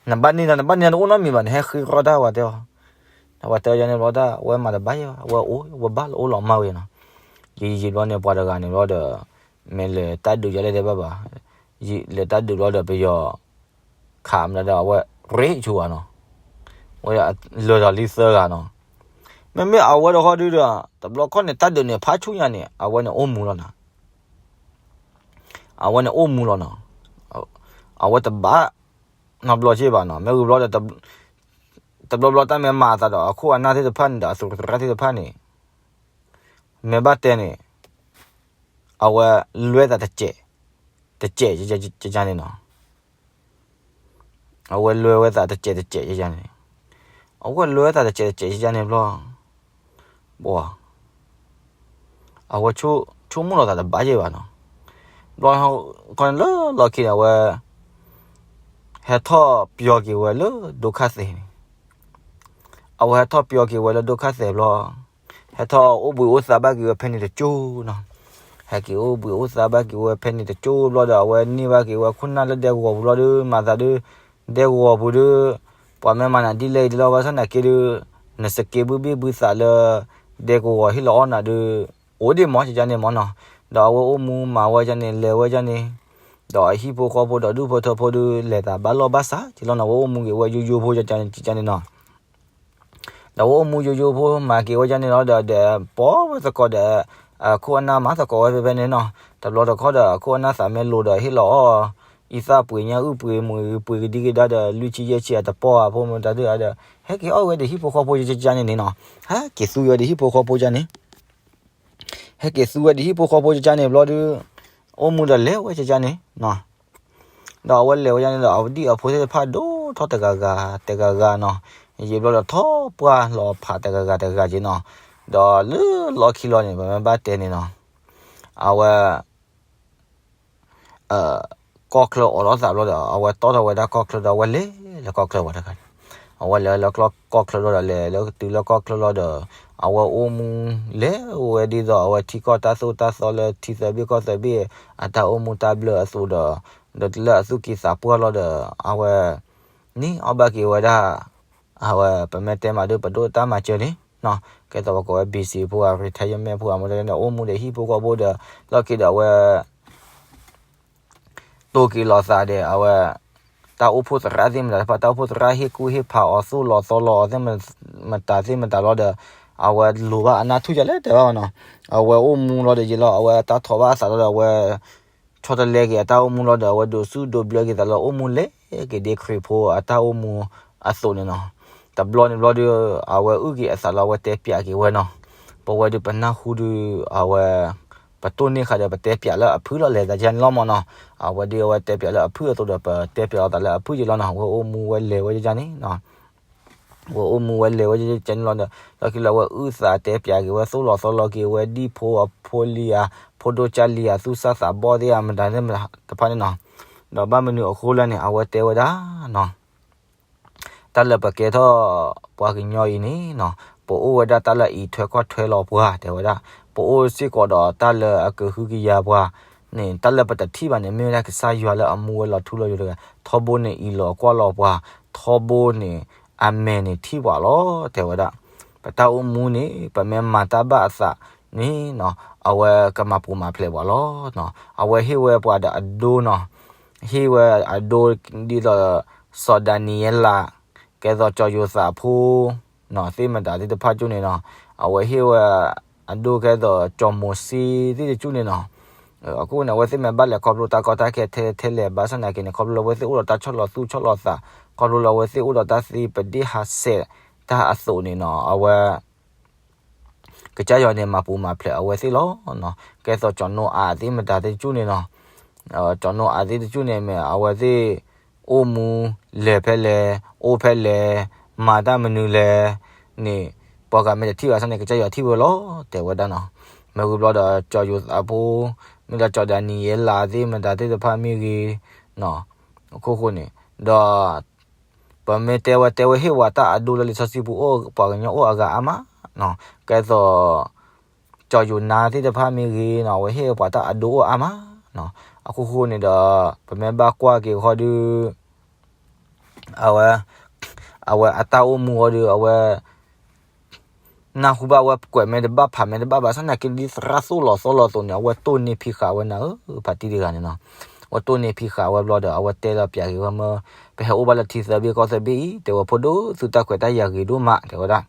နဘၣ်န့ၢ်ဒီး နဘၣ်န့ၢ်ဒီး နအိၣ်နီတမံၤဘၣ် နဟဲဃ့ဃီတၢ် ပှၤတဲအီၤ ပှၤတဲယါန့ၣ်ဘျီတၢ် အဝဲမၤတဘၣ်ယဲၢ်ဘၣ် အဝဲအိၣ် ဝဲဘၣ်လၢအိၣ်လီၤမၢ်ဝဲနီၤ ယံာ်ယံာ်ဘျီန့ၣ် ပှၤတဂၤန့ၣ်ဘျီဒီး မ့ၢ်လဲၤတၢ်ဒုးယါလဲၣ်တဲဘၣ်ဘၣ် လဲၤတၢ်ဒုးဘျီဒီးပယီၤ ခးမတၤဒီး အဝဲရ့ဆူၣ်ဘၣ်နီၤ ဝဲလၢာ်ဒီးလံသၢဂၤနီၤ မ့မ့ၢ်အဝဲတခီဒုဒီး တဘျီခီၣ်န့ၣ် တၢ်ဒုးန့ၣ် ဖးဆူၣ်ညါန့ၣ် အဝဲန့ၣ်အိၣ်မူလီၤနီၤ အဝဲန့ၣ်အိၣ်မူလီၤနီၤ အဝဲတဘၣ် နီတဘျီက့ဘၣ်နီၤ မ့ၢ်ဝံၤဘျီဒီး တဘျီဘျီတၢ်မ့ၢ်မၤအသးဒီး အခိၣ်အနၢ်သ့ၣ်တဖၣ်န့ၣ်ဒီး အသုးသရၣ်သ့ၣ်တဖၣ်န့ၣ် မ့ၢ်ဘၣ်တဲန့ၣ် အဝဲလွဲသးတစဲး တစဲးကကန့ၣ်နီၤ အဝဲလွဲဝဲသးတစဲးတစဲးကကန့ၣ် အဝဲလွဲဝဲသးတစဲးတစဲးကကန့ၣ်ဘျီ ပှၤ အဝဲဆိကမိၣ်လီၤသးတဘၣ်ယဲၢ်ဘၣ်နီၤ ဘျီခီန့ၣ်လၢလီၢ်ခံန့ၣ် အဝဲ ဟဲထီၣ်ပျီက့ၤဝဲလၢဒိခါသဲးန့ၣ် အဝဲဟဲထီၣ်ပျီက့ၤဝဲလၢဒိခါသဲးဘျီ ဟဲထီၣ်အိၣ်ဘှံးအိၣ်သါဘၣ်က့ၤဝဲဖဲန့ၣ်တကၠိနီၤ ဟဲက့ၤအိၣ်ဘှံးအိၣ်သါဘၣ်က့ၤဝဲဖဲန့ၣ်တကၠိဘျီဒီး အဝဲန့ၢ်ဘၣ်က့ၤဝဲခိၣ်နၢ်လၢဒဲကဝီၤပူၤလီၤဒုး မၤသးဒုး ဒဲကဝီၤပူၤဒုး ပှၤမ့ၢ်မၤနၤဒ်လဲၣ်ဒ်လဲၣ်ဘၣ်ဆၣ်သနာ်က့ဒုး နစက့ဘုဘ့ၣ်ဘုသးလၢ ဒဲကဝီၤဟ့ၣ်လီၤအီၣ်နၤဒုး အိၣ်ဒံးမးကကန့ၣ်မးနီၤ ဒီးအဝဲအိၣ်မူမၤဝဲကန့ၣ် လဲၤဝဲကန့ၣ် ဒီးအဟံၣ်ဖိဃီဖိဒီးဒူၣ်ဖိထၢဖိဒုး လဲၤသးဘၣ်လီၢ်ဘၣ်စး ကလီၤနီၤ အဝဲအိၣ်မူက့ၤဝဲယိယိဖိကကန့ၣ် ဒီးအဝဲအိၣ်မူယိယိဖိမၤက့ၤဝဲကန့ၣ်လီၤ ဒီးဒီးပိာ်ဝဲသကိးဒီး အခိၣ်အနၢ်မၤသကိးဝဲဖဲဖဲန့ၣ်နီၤ တဘျီတခီၣ်ဒီး အခိၣ်အနၢ်သးမ့ၢ်လိၤဒီးဟ့ၣ်လီၤအီၣ် အံသၣ်ပှ့ၤညၣ်အုၣ်ပှ့ၤမုၢ်ပှ့ၤကဒံကဒါဒီး လွံၢ်ဆံယဲၢ်ဆံအတပီၢ်အဖိမုၣ်တၢ်ဒုးဒီး ဟဲက့ၤအီၣ်ဝဲဒီးဟံၣ်ဖိဃီဖိကကန့ၣ်န့ၣ်နီၤ ဟဲက့ၤသူဝဲဒီးဟံၣ်ဖိဃီဖိကန့ၣ် ဟဲက့ၤသူဝဲဒ်ဟံၣ်ဖိဃီဖိကကန့ၣ်ဘျီဒုး အိၣ်မူဒီးလဲၤဝဲကကန့ၣ်နီၤ ဒီးအဝဲလဲၤဝဲဒၣ်န့ၣ်ဒီး အဝဲဒ်အဖိသ့ၣ်တဖၣ်ဒိၣ်ထီၣ်တဂၤဂၤတဂၤဂၤနီၤ ယံာ်ဘျီဒီးထီၣ်ပှၢ်လီၤဖးတဂၤဂၤတဂၤက့နီၤ ဒီးလၢလီၢ်ခံလီၤန့ၣ် ပမ့ၢ်ဘၣ်တဲန့ၣ်နီၤ အဝဲ အ ကီၢ်ချၢအိးထီၣ်သးဘျီဒီး အဝဲတီၣ်ထီၣ်ဝဲဒၣ်ကီၢ်ချၢဒီး အဝဲလဲၤလၢကီၢ်ချၢဝဲတဂၤန့ၣ်, အဝဲလဲၤလၢကီၢ်ချၢဘျီဒီး လဲၤလၢကတုၤလၢကီၢ်ချၢလီၤဒီး အဝဲအိၣ်မူလဲၤဝဲဒ်သိး အဝဲထံကီၢ်တၢ်သိၣ်တၢ်သီလၢထံသၢဘ့ၣ်ကီၢ်သၢဘ့ၣ် အတၢ်အိၣ်မူတၢ်ဘျၢအသိးဒီး ဒီးလၢအသူၣ်ကံၢ်သးပှၢ်လီၤဒီး အဝဲ န့ၢ်အီၣ်ဘၣ်က့ၤဝဲဒၣ် အဝဲပမ့ၢ်တဲမးဒီး ပဒိၣ်တၢ်မၤစၢၤန့ၣ် ကဲသိးပကိးဝဲ ဘံၣ်စံၣ်ဖိဧါ ရံထါယမဲၣ်ဖိဧါ မ့ၢ်တဲန့ၣ် အိၣ်မူဒီးဟံၣ်ဖိဃီဖိဒီး လီၢ်ခံဒီးအဝဲ တိၢ်က့ၤလီၤသးဒီး အဝဲ တၢ်အိၣ်ဖှိၣ်သရၣ်သ့ၣ်မတၤတဖၣ် တၢ်အိၣ်ဖှိၣ်သရၣ်ဟ့ၣ်ကူၣ်ဟ့ၣ်ဖးအီၤ သိၣ်လီၤသီလီၤအီၤသ့ၣ်မတၤသ့ၣ်မတၤလီၤဒီး အဝဲလိၤဘၣ်အနၢ်ထူၣ်ယၤလၢတဲဘၣ်နီၤ, အဝဲအိၣ်မူလီၤဒီးယံာ်လီၤ အဝဲတၢ်ထီၣ်ဘၣ်အသးလီၤဒီး အဝဲ ဆီတလဲက့ၤအတၢ်အိၣ်မူလီၤဒီး အဝဲဒိးစူၣ်ဒိးဘျၢက့ၤသးလၢ အိၣ်မူလဲၤက့ၤဒ့ခရံာ်ဖိအတၢ်အိၣ်မူအသိးန့ၣ်နီၤ. တဘျီန့ၣ်ဘျီဒီး အဝဲအုၣ်က့ၤအသးလီၤ အဝဲတဲပၠးက့ၤဝဲနီၤ. ပဝဲဒုးပနၢ်ဟူဒုး အဝဲ ပတိၢ်န့ၢ်ဃာ်ဒီး ပတဲပၠးလၢအဖုၣ်လီၤ လဲၤသးကဲန့ၣ်လီၤမ့ၢ်နီၤ. အဝဲဒုးအဝဲတဲပၠးလၢအဖုၣ်အသိးဒီး ပတဲပၠးလီၤသးလၢအဖုၣ်ယံာ်လီၤနီၤ. အဝဲအိၣ်မူဝဲလဲၤဝဲဒ်န့ၣ် အဝဲအိၣ်မူဝဲလဲၤဝဲဒ်န့ၣ်လီၤဒီး လီၢ်ခံလၢအဝဲအုၣ်သးတဲပၠးက့ၤဝဲ သိၣ်လီၤသီလီၤက့ၤဝဲ ဒ်ဖိအဖိလံဧါ ဖိဒိၣ်ကၢ်လံဧါ သူၣ်စၢ်သးဘီၣ်သ့ၣ်ဧါ မတၤသ့ၣ်တဖၣ်န့ၣ်နီၤ. ဒီးဘၣ်မနုၤအဃိလဲၣ်န့ၣ် အဝဲတဲဝဲဒၣ်နီၤ တၢ်လၢပကဲထီၣ်ပှၤကညီအံၤန့ၣ်နီၤ ပအိၣ်ဝဲဒၣ်တၢ်လၢအအံးထွဲကွၢ်ထွဲလီၤပှၤ တဲဝဲဒၣ်, ပအိၣ်စ့ၢ်ကီးဒီးတၢ်လၢအကဟုကယာ်ပှၤန့ၣ် တၢ်လၢပတထံၣ်ဘၣ်န့ၣ် မ့ၢ်ဝဲဒၣ်ကစၢ်ယွၤလၢအမူဝဲလီၤထူလီၤယိာ်တဂၤ, ထီဘိန့ၣ်အံးလီၤကွၢ်လီၤပှၤ, ထီဘိန့ၣ် အမဲာ်န့ၣ်ထံၣ်ပှၤလီၤ တဲဝဲဒၣ်. ပတၢ်အိၣ်မူန့ၣ် ပမ့ၢ်မၤတၢ်ဘၣ်အသးန့ၣ်နီၤ အဝဲကမၤပူၤမၤဖျဲးပှၤလီၤ. အဝဲဟ့ၣ်ဝဲပှၤဒီးအဒိနီၤ ဟ့ၣ်ဝဲအဒိဒ်သိး စီၤဒၤနံးယ့လး ကဲသိးစီၤယိၤသးဖိ သ့ၣ်မတၤသ့ၣ်တဖၣ်ကၠူၣ်န့ၣ်နီၤ, အဝဲဟ့ၣ်ဝဲအဒိကဲသိးစီၤမိၤၡ့သ့ၣ်တကၠူၣ်န့ၣ်နီၤ. အဃိန့ၣ် အဝဲသ့ၣ်မ့ၢ်ဘၣ်လဲၤခီဖျိတၢ်ကီတၢ်ခဲထဲထဲလဲၣ် ဘၣ်ဆၣ်သနာ်က့န့ၣ် ခီဖျိလၢအဝဲသ့ၣ်အိၣ်ဒီးတၢ်ဆီၣ်လီၤသူၣ်ဆီၣ်လီၤသး ခီဖျိလၢအဝဲသ့ၣ်အိၣ်ဒီးတၢ်သ့ပဒ့ၣ်ဟးဆှဲးတၢ်အသိးန့ၣ်နီၤ အဝဲ ကစၢ်ယွၤန့ၣ် မၤပူၤမၤဖျဲးအဝဲသ့ၣ်လီၤ. ကဲသိးစီၤနိအၤသ့ၣ်မတၤသ့ၣ်တကၠူၣ်န့ၣ်နီၤ, စီၤနိအၤသ့ၣ်တကၠူၣ်န့ၣ်မ့ၢ် အဝဲသ့ၣ်အိၣ်မူလဲၤဖဲလဲၣ်, အိၣ်ဖဲလဲၣ်, မၤတၢ်မနုၤလဲၣ်န့ၣ် ပှၤဂၤမ့ၢ်တထံၣ်ဘၣ်ဆၣ်န့ၣ် ကစၢ်ယွၤထံၣ်ဝဲလီၤ တဲဝဲဒၣ်နီၤ. မ့ၢ်ဝံၤဘျီဒီး စီၤယိၤသးဖိ မ့ၢ်ဒီးစီၤဒၤနံးယ့လးသ့ၣ်မတၤသ့ၣ်တဖၣ်မ့ၢ်ဂ့ၤ, အခိၣ်ဃိန့ၣ် ဒီး ပမ့ၢ်တဲဝဲတဲဝဲဟ့ၣ်ဝဲတၢ်အဒိလၢလံာ်စီဆှံပူၤအိၣ် ပှၤကညီအိၣ်အဂၤအါမး, ကဲသိး စီၤယိၤနါသ့ၣ်တဖၣ်မ့ၢ်ဂ့ၤနီၤ အဝဲဟ့ၣ်ဝဲပှၤတၢ်အဒိအိၣ်အါမး, အခိၣ်ဃိန့ၣ်ဒီး ပမ့ၢ်ဘၣ်ကွၢ်က့ၤဃီဒီး အဝဲ အဝဲအတၢ်အိၣ်မူဃီဒီး အဝဲ နၢ်ဟူဘၣ်ဝဲကွဲးမ့ၢ်တဘၣ်ဖးမ့ၢ်တဘၣ်ဘၣ်ဆၣ်သနာ်က့ ဒ်သရၣ်သိၣ်လီၤသီလီၤအသိးန့ၣ် အဝဲတိၢ်န့ၢ်ဖံးဃာ်ဝဲနၤဧၢ ဖါတံၢ်တဂၤန့ၣ်နီၤ, အဝဲတိၢ်န့ၢ်ဖံးဃာ်ဝဲဘျီဒီး အဝဲတဲလီၤပၠးက့ၤဝဲမၢ ပဟဲအိၣ်ဘၣ်လၢထံသၢဘ့ၣ်ကီၢ်သၢဘ့ၣ်အံၤ တဲဝဲဖိဒိၣ်သုတၢ်ခွဲးတၢ်ယာ်ဂ့ၤဒိၣ်မး တဲဝဲဒၣ်,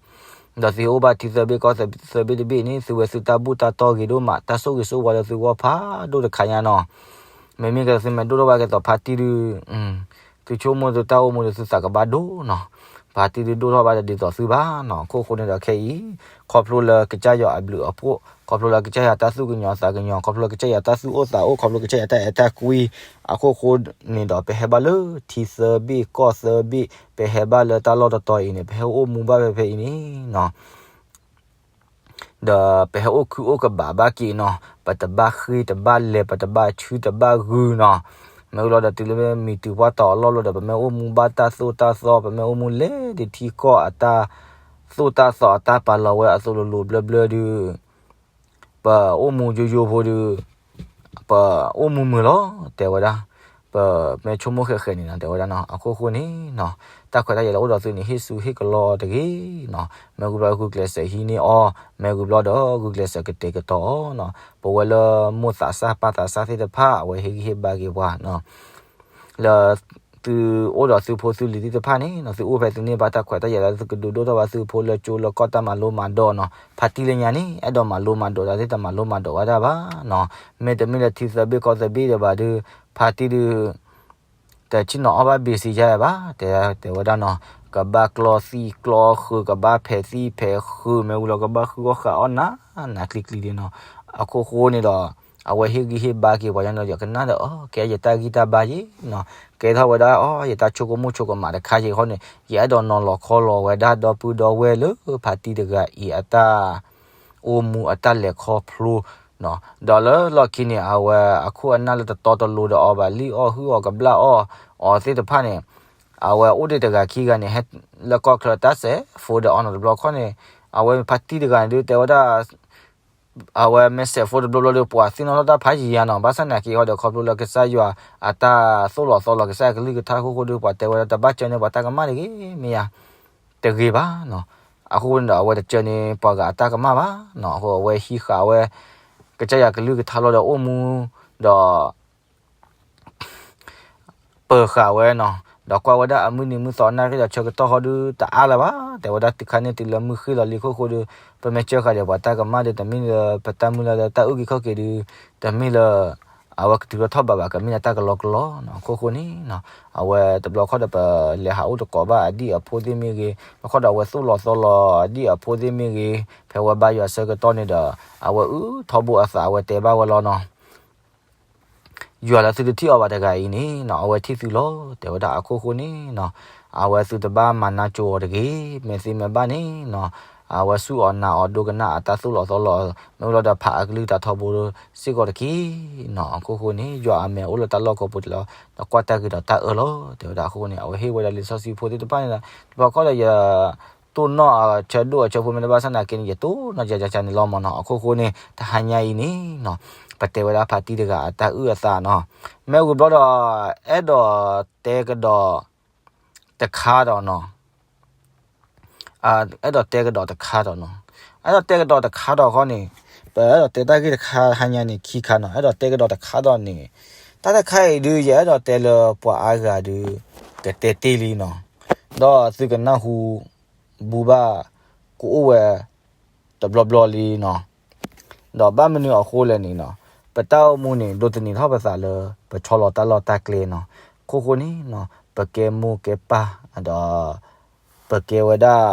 ဒီးသုဟဲအိၣ်ဘၣ်ထံသၢဘ့ၣ်ကီၢ်သၢဘ့ၣ်တဘ့ၣ်န့ၣ် သုဝဲသုတၢ်ဘူၣ်တၢ်တီၢ်ဂ့ၤဒိၣ်မး တၢ်ဆိၣ်ဂ့ၤဆိၣ်ဝါလၢသုဂီၢ်ဖးဒိၣ်တခါညါနီၤ, မ့မ့ၢ်ကဲသုမ့ၢ်ဒိၣ်ထီၣ်ဘၣ်ကဲသိးဖါတံၢ်ဒုး သုဆိကမိၣ်သုတၢ်အိၣ်မူဒီးသုသးကဘၣ်ဒိနီၤ, ဖါတံၢ်ဒုးဒိၣ်ထီၣ်ဘၣ်ဒီးဒ်သိးသုဘၣ်နီၤ, အခိၣ်ဃိန့ၣ်ဒီးခဲအံၤ ခီဖျိလၢကစၢ်ယွၤအဘျုးအဖှိၣ် ခီဖျိလၢကစၢ်ယွၤတၢ်သူၣ်ကညီၤသးကညီၤ ခီဖျိလၢကစၢ်ယွၤတၢ်သူၣ်အိၣ်သးအိၣ် ခီဖျိကစၢ်ယွၤတၢ်အဲၣ်တၢ်ကွံ အခိၣ်ဃိန့ၣ်ဒီး ပဟဲဘၣ်လၢထံသၢဘ့ၣ်ကီၢ်သၢဘ့ၣ် ပဟဲဘၣ်လၢတၢ်လီၢ်တတီၤအံၤန့ၣ် ပဟဲအိၣ်မူဘၣ်ဖဲဖဲအံၤန့ၣ်နီၤ ဒီးပဟဲအိၣ်ခုၣ်အိၣ်ကဘၣ်ဘၣ်က့ၤနီၤ, ပတဘၣ်ဃ့တဘၣ်လဲၤ ပတဘၣ်ဆူတဘၣ်ဂုာ်နီၤ, မ့ၢ်ဝံၤလီၤဒီးတုၤလၢမ့ၢ်မံၤတုၤပှၢ်တီၤအလီၢ်လီၤဒီး ပမ့ၢ်အိၣ်မူဘၣ်တၢ်သိၣ်တၢ်သီ ပမ့ၢ်အိၣ်မူလဲၤဒ်ထံကီၢ်အတၢ်သိၣ်တၢ်သီအတၢ်ပာ်လီၤဝဲအသိးလိၤလိၤဘျၢဘျၢဒုး ပအိၣ်မူယိယိဖိဒီး ပအိၣ်မူမုာ်လီၤ တဲဝဲဒၣ်, ပမ့ၢ်ဆိကမိၣ်ဃဲးဃဲးန့ၣ်နီၤ တဲဝဲဒၣ်နီၤ, အခိၣ်ဃိန့ၣ်နီၤ တၢ်ခွဲးတၢ်ယာ်လၢအိၣ်ဒီးသုန့ၣ် ဟ့ၣ်စူၤဟ့ၣ်ကလီတဂ့ၤနီၤ, မ့ၢ်ဝံၤဘျီဂုာ်ကျဲးစၢးဟံးန့ၢ်အီၤ မ့ၢ်ဝံၤဘျီဒီးဂုာ်ကျဲးစၢးကတဲာ်ကတီၤအီၤနီၤ, ပဝဲလၢမိၢ်သးစၢ်ပၢ်သးစၢ်သ့ၣ်တဖၣ် အဝဲဟ့ၣ်ဂံၢ်ဟ့ၣ်ဘါက့ၤပှၤနီၤ လၢ သုအိၣ်ဒီးသုဖိသုလံၤသ့ၣ်တဖၣ်န့ၣ်နီၤ, သုအိၣ်ဖဲသုန့ၢ်ဘၣ်တၢ်ခွဲးတၢ်ယာ်လၢသုကဒုးဒိၣ်ထီၣ်ဘၣ်သုဖိလၢကၠိလၢကီၢ်တၢ်မၤလိမၤဒိးနီၤ, ဖါတံၢ်လၢညါန့ၣ် အဲၣ်ဒိးမၤလိမၤဒိးတၢ်သ့ၣ်တမၤလိမၤဒိးဝဲဒၣ်ဘၣ်နီၤ, မ့တမ့ၢ်လၢထံသၢဘ့ၣ်ကီၢ်သၢဘ့ၣ်ဒီးဘၣ်ဒီး ဖါတံၢ်ဒုး တဆ့ၣ်နီၤအီၣ်ဘၣ်ဘ့ၣ်စံယါဘၣ် တဲ တဲဝဲဒၣ်နီၤ, ကဘၣ်ကျီသံကျီဃုာ် ကဘၣ်ဖဲးသံဖဲးဃုာ် မ့ၢ်ဝံၤလီၤကဘၣ်ဃုအီၣ်ဃာ်အီၣ်နး နးကျံၤကျံၤဒ်နီၤ, အခိၣ်ဃိန့ၣ်ဒီး အဝဲဟ့ၣ်ဂံၢ်ဟ့ၣ်ဘါက့ၤပှၤညါဒီး ယကနၣ်ဒီး အီ ကဲယတၢ်ဂံၢ်တၢ်ဘါယ့ၣ်နီၤ, ကဲထီၣ်ဝဲဒၣ်အီ ယတၢ်ဆိကမိၣ်ဆိကမးတခါယ့ၣ်ဃီန့ၣ် ယအဲၣ်ဒိးနီၤလီၤခီလီၤဝဲဒၣ်ဒီပုၢ်ဒီဝဲၢ်လၢဖါတံၢ်တဂၤအံၤအတၢ် အိၣ်မူအတၢ်လဲၤခီဖျိ ဒီးလၢလီၢ်ခံန့ၣ် အဝဲအခိၣ်အနၢ်လၢတတီတလိၤဒီးအီၤဘၣ် လံၣ်အီၣ်ဟုၣ်အီၣ်ကဘျၣ်အီၣ်အီၤသ့ၣ်တဖၣ်န့ၣ် အဝဲအိၣ်ဒံးတဂၤခံဂၤန့ၣ် ဟဲလၢကီၢ်ချၢတၢ်စဲးဖိဒီးအီၤနီၤ တဘျီခီန့ၣ် အဝဲဖါတံၢ်တဂၤန့ၣ်ဒုးတဲဝဲဒၣ် အဝဲမ့ၢ်စဲးဖိတဘျီဘျီဒီး ပှၤသ့ၣ်နီၣ်ထီၣ်တၢ်ဖးယံၤယါနီၤ ဘၣ်ဆၣ်သနာ်က့ဟီဒီး ခီဖျိလၢကစၢ်ယွၤအတၢ်သိၣ်လီၤသီလီၤ ကစၢ်ယွၤကလုၢ်ကထါအဃိဒီး ပှၤတဲဝဲဒၣ် တဘၣ်စၢန့ၢ်ပှၤတၢ်ကမၣ်တဂ့ၤ မ့ၢ်ယါ တဂ့ၤဘၣ်နီၤ. အဃိန့ၣ်ဒီး အဝဲတစၢန့ၢ်ပှၤဂၤအတၢ်ကမၣ်ဘၣ်နီၤ. အဃိအဝဲဟံးဃာ်ဝဲ ကစၢ်ယွၤကလုၢ်ကထါလီၤဒီးအိၣ်မူ ဒီး ပၢၤဃာ်ဝဲနီၤ, ဒီးကွၢ်ဝဲဒၣ်အမုၢ်နံၤမုၢ်သီနၣ်ရံၣ်ဒီးဆၢကတီၢ်ဟီဒုးတအါလၢၤဘၣ်. တဲဝဲဒၣ်တုၤခါန့ၣ်တုၤလၢမုၢ်ဃ့ၢ်လီၤလံအခိၣ်ဃိဒီး ပမ့ၢ်စၢဃာ်ဒီးပှၤတၢ်ကမၣ်ဒီး တမ့ၢ်လၢပတၢ်မုၢ်လၢ်လၢတၢ်အုၣ်က့ၤခီၣ်က့ၤဒီး တမ့ၢ်လၢ အဝဲကတုၤထီၣ်ထီၣ်ဘးဘၣ် ကမ့ၢ်လၢတၢ်ကလီကလီနီၤ. အခိၣ်ဃိန့ၣ်နီၤ အဝဲတဘျီခီဒီးပလဲၤဟးအိၣ်တကိးဘၣ်အဒံၣ်အဖိသ့ၣ်မ့ၢ်ဂ့ၤ, ဘျီခီဒီးအဝဲသိၣ်လီၤသီလီၤအဒံၣ်အဖိသ့ၣ်မ့ၢ်ဂ့ၤ, ဖဲဝဲဘါယွၤဆၢကတီၢ်န့ၣ်ဒီး အဝဲအုၣ်ထီဘိအသး အဝဲတဲဘၣ်ဝဲလီၤနီၤ. ယွၤလၢသုတထံၣ်အီၤဘၣ်တဂၤအံၤန့ၣ်နီၤ အဝဲထံၣ်သုလီၤ. တဲဝဲဒၣ်အခိၣ်ဃိန့ၣ်နီၤ အဝဲသုတဘၣ်မၤနၢ်ကၠိအီၤတဂ့ၤ. မ့ၢ်သ့မ့ၢ်ဘၣ်န့ၣ်နီၤ အဝဲဆူၣ်အီၤနာ်အီၤဒိကနၣ်အတၢ်သိၣ်လီၤသီလီၤ မ့ၢ်လီၤဒီးဖးအကလုၢ်တၢ်ထီဘိစ့ၢ်ကီးတက့ၢ်နီၤ. အခိၣ်ဃိန့ၣ် ယွၤအမဲာ်အိၣ်လၢတၢ်လီၢ်ကိးပူၤတလီၤ ဒီးကွၢ်တၢ်ဂ့ၤဒီးတၢ်အၢလီၤ. တဲဝဲဒၣ်အခိၣ်ဃိန့ၣ် အဝဲဟ့ၣ်ဝဲဒၣ်လံာ်စီဆှံဖိသ့ၣ်တဖၣ်န့ၣ်ဒီး တဘျီခီဒီးယ တိၢ်နီၣ်အဆၢဒိၣ်အဆၢဖိမ့ၢ်တဘၣ်ဆၣ်သနာ်က့န့ၣ် ယတိၢ်နီၣ်ယၤယၤန့ၣ်လီၤမ့ၢ်နီၤ. အခိၣ်ဃိန့ၣ်တဟါညါအံၤန့ၣ်နီၤ ပတဲဝဲဒၣ်ဖါတံၢ်တဂၤအတၢ်အုၣ်အသးနီၤ. မ့ၢ်ဝံၤဘျီဒီး အဲၣ်ဒိးတဲကဒီးတခါဒီးနီၤ အဲၣ်ဒိးတဲကဒီးတခါဒီးနီၤ. အဲၣ်ဒိးတဲကဒီးတခါဒီးဃီန့ၣ် ပအဲၣ်ဒိးတဲတၢ်ဂ့ၢ်တခါဟါညါန့ၣ်ခံခါနီၤ. အဲၣ်ဒိးတဲကဒီးတခါဒီးန့ၣ် တၢ်တခါအံၤဒုး ယအဲၣ်ဒိးတဲလၢပှၤအါဂၤဒုး ကတဲတ့ၢ်လံနီၤ. ဒီးသုကနၢ်ဟူ ဘူဘၣ် ကအိၣ်ဝဲ တဘျီဘျီလံနီၤ. ဒီးဘၣ်မနုၤအဃိလဲၣ်န့ၣ်နီၤ ပတၢ်အိၣ်မူန့ၣ် ဒိးသန့ၤထီၣ်ပသးလၢ ပဆီလီၤတၢ်လီၢ်တၢ်ကျဲနီၤ. အခိၣ်ဃိန့ၣ်နီၤ ပကဲမိၢ်ကဲပၢ် ဒီး ပကဲဝဲဒၣ်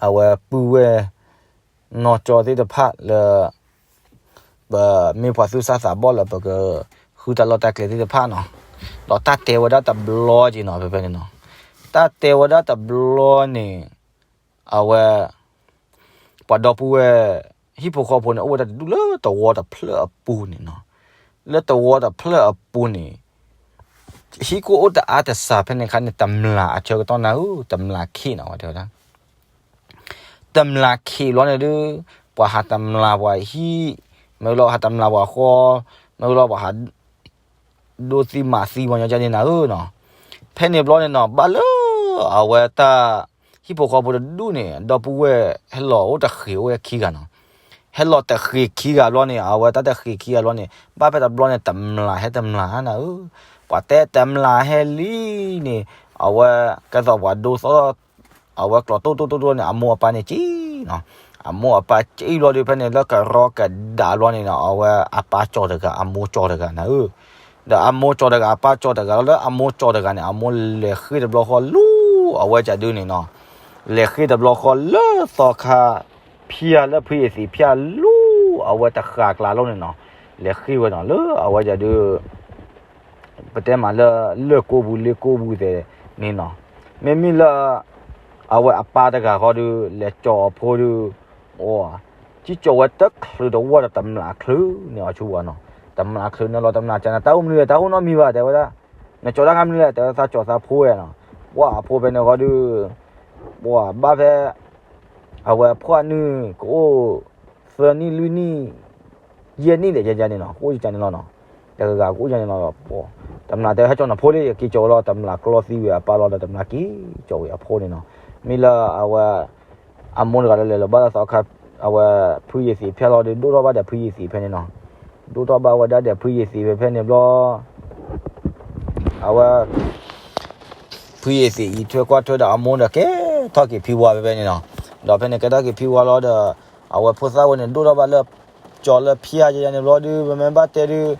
အဝဲပုၢ်ဝဲၢ် နီၢ်ကၠီသ့ၣ်တဖၣ်လၢ ပမ့ၢ်ပှၤသူၣ်စၢ်သးဘီၣ်လၢ ပကဃုတၢ်လီၢ်တၢ်ကျဲသ့ၣ်တဖၣ်နီၤ. ဒီးတၢ်တဲဝဲဒၣ်တဘျီက့ၤနီၤ ဖဲဖဲန့ၣ်နီၤ. တၢ်တဲဝဲဒၣ်တဘျီန့ၣ် အဝဲ ပှၤဒီပုၢ်ဝဲၢ် ဟံၣ်ဖိဃီဖိန့ၣ် အိၣ်ဝဲဒၣ်တဒူၣ်လၢသဝီတဖျၢၣ်အပူၤန့ၣ်နီၤ. လၢသဝီတဖျၢၣ်အပူၤန့ၣ် ဟံၣ်ကအိၣ်တအါတစှၤဖဲန့ၣ်အခါန့ၣ် တမျာ်အဆၢကတီၢ်နၤဧၢ, တမျာ်ခ့နီၤ တဲဝဲဒၣ်. တမျာ်ခ့ဘျီန့ၣ်ဒုး ပှၤဟးတမျာ်ပှၤဟံၣ်, မ့ၢ်လီၤဟးတမျာ်ပှၤဃီ, မ့ၢ်လီၤပှၤဟး ဒိသံမၤသံပှၤညီကန့ၣ်နၤဧၢနီၤ. ဖဲန့ၣ်ဘျီန့ၣ်နီၤ ဘၣ်လၢ အဝဲတၢ် ဟံၣ်ဖိဃီဖိတဒူၣ်န့ၣ် ဒီပုၢ်ဝဲၢ်ဟဲလီၤအိၣ်တဃ့ၢ်အိၣ်ဝဲခံဂၤနီၤ. ဟဲလီၤတဃ့ၢ်ခံဂၤဘျီန့ၣ် အဝဲတၢ်တဃ့ၢ်ခံဂၤဘျီန့ၣ် ဘၣ်ဖဲတဘျီန့ၣ် တမျာ်ဟဲတမျာ်နၤဧၢ. ပှၤတဲတမျာ်ဟဲလံန့ၣ် အဝဲကဲသိးပှၤဒိသီၣ် အဝဲကျိးတိၢ်တိၢ်တိၢ်တိၢ်န့ၣ် အမိၢ်အပၢ်န့ၣ်ကံနီၤ. အမိၢ်အပၢ်ကံဘျီဒီး ဖဲန့ၣ်လၢကရီကဒါဘျီန့ၣ်နီၤ အဝဲအပၢ်ကၠီတဂၤ အမိၢ်ကၠီတဂၤနၤဧၢ. ဒီးအမိၢ်ကၠီတဂၤ အပၢ်ကၠီတဂၤလီၤ. လၢအမိၢ်ကၠီတဂၤန့ၣ် အမိၢ်လဲၤဃ့ၢ်တဘျီဃီလူၤ အဝဲကဒုန့ၣ်နီၤ. လဲၤဃ့ၢ်တဘျီဃီလၢသီခါ ဖံးလၢဖုယသံးဖၠၣ် လူၤအဝဲတဃာ်ကျးလီၤန့ၣ်နီၤ. လဲၤဃ့ၢ်ဝဲနီၤ လၢအဝဲကဒု ပတဲမးလၢ လၢၢ်ကိးပူၤလ့ကိးပူၤသဲးန့ၣ်နီၤ. မ့မ့ၢ်လၢ အဝဲအပၢ်တဂၤဃီဒီး လဲၤကၠီအဖိဒီး ကံကၠီဝဲတချုးတဝီဒီး တမျာ်ချုးန့ၢ်အီၤဆူဝဲနီၤ. တမျာ်ချုးန့ၢ်လီၤ တမျာ်ကနၤ တၢ်အိၣ်မနုၤလဲၣ် တၢ်အိၣ်နီတမံၤဘၣ် တဲဝဲဒၣ်. နကၠီတၢ်ခါမနုၤလဲၣ် တဲဝဲ သးကၠီသးဖိဝဲနီၤ. ပှၤအဖိဖဲန့ၣ်ဃီဒီး ပှၤဘၣ်ဖဲ အဝဲအဖှီၣ်နုၢ်ကအိၣ် သၢနံၣ်လွံၢ်နံၣ် ယဲၢ်နံၣ်ဒီး ယဲၢ်ယဲၢ်န့ၣ်နီၤ ကအိၣ်ယကန့ၣ်လီၤနီၤ. တဂၤဂၤကအိၣ်ယန့ၣ်လီၤ. တမျာ်တဲ ဟဲကၠီနဖိလံ ယက့ၤကၠီဝဲလီၤ. တမျာ်ကျီသံဝဲအပၢ်လီၤဒီး တမျာ်က့ၤကၠီဝဲအဖိန့ၣ်နီၤ. မ့ၢ်လၢအဝဲ အမိၢ်တဂၤလၢလဲၤလီၤဘၣ်လၢသီခါ အဝဲ ဖုယသံးဖၠၣ်လီၤဒီး ဒိၣ်ထီၣ်ဘၣ်ဒီးဖုယသံးဖဲန့ၣ်နီၤ. ဒိၣ်ထီၣ်ဘၣ်ဝဲဒၣ်ဒီးဖုယသံးဖဲဖဲန့ၣ်ဘျီ အဝဲ ဖုယသံးအံၤထွဲကွၢ်ထွဲဒီးအမိၢ်ဒီး ကဲထီၣ်က့ၤဖံဝါဖဲဖဲန့ၣ်နီၤ. ဒီးဖဲန့ၣ်ကဲထီၣ်က့ၤဖံဝါလီၤဒီး အဝဲဖိသၣ်ဝဲန့ၣ် ဒိၣ်ထီၣ်ဘၣ်လၢ ကၠီလၢဖၠၣ်ယဲၢ်န့ၣ်ဘျီဒီး ပမ့ၢ်ဘၣ်တဲဒီး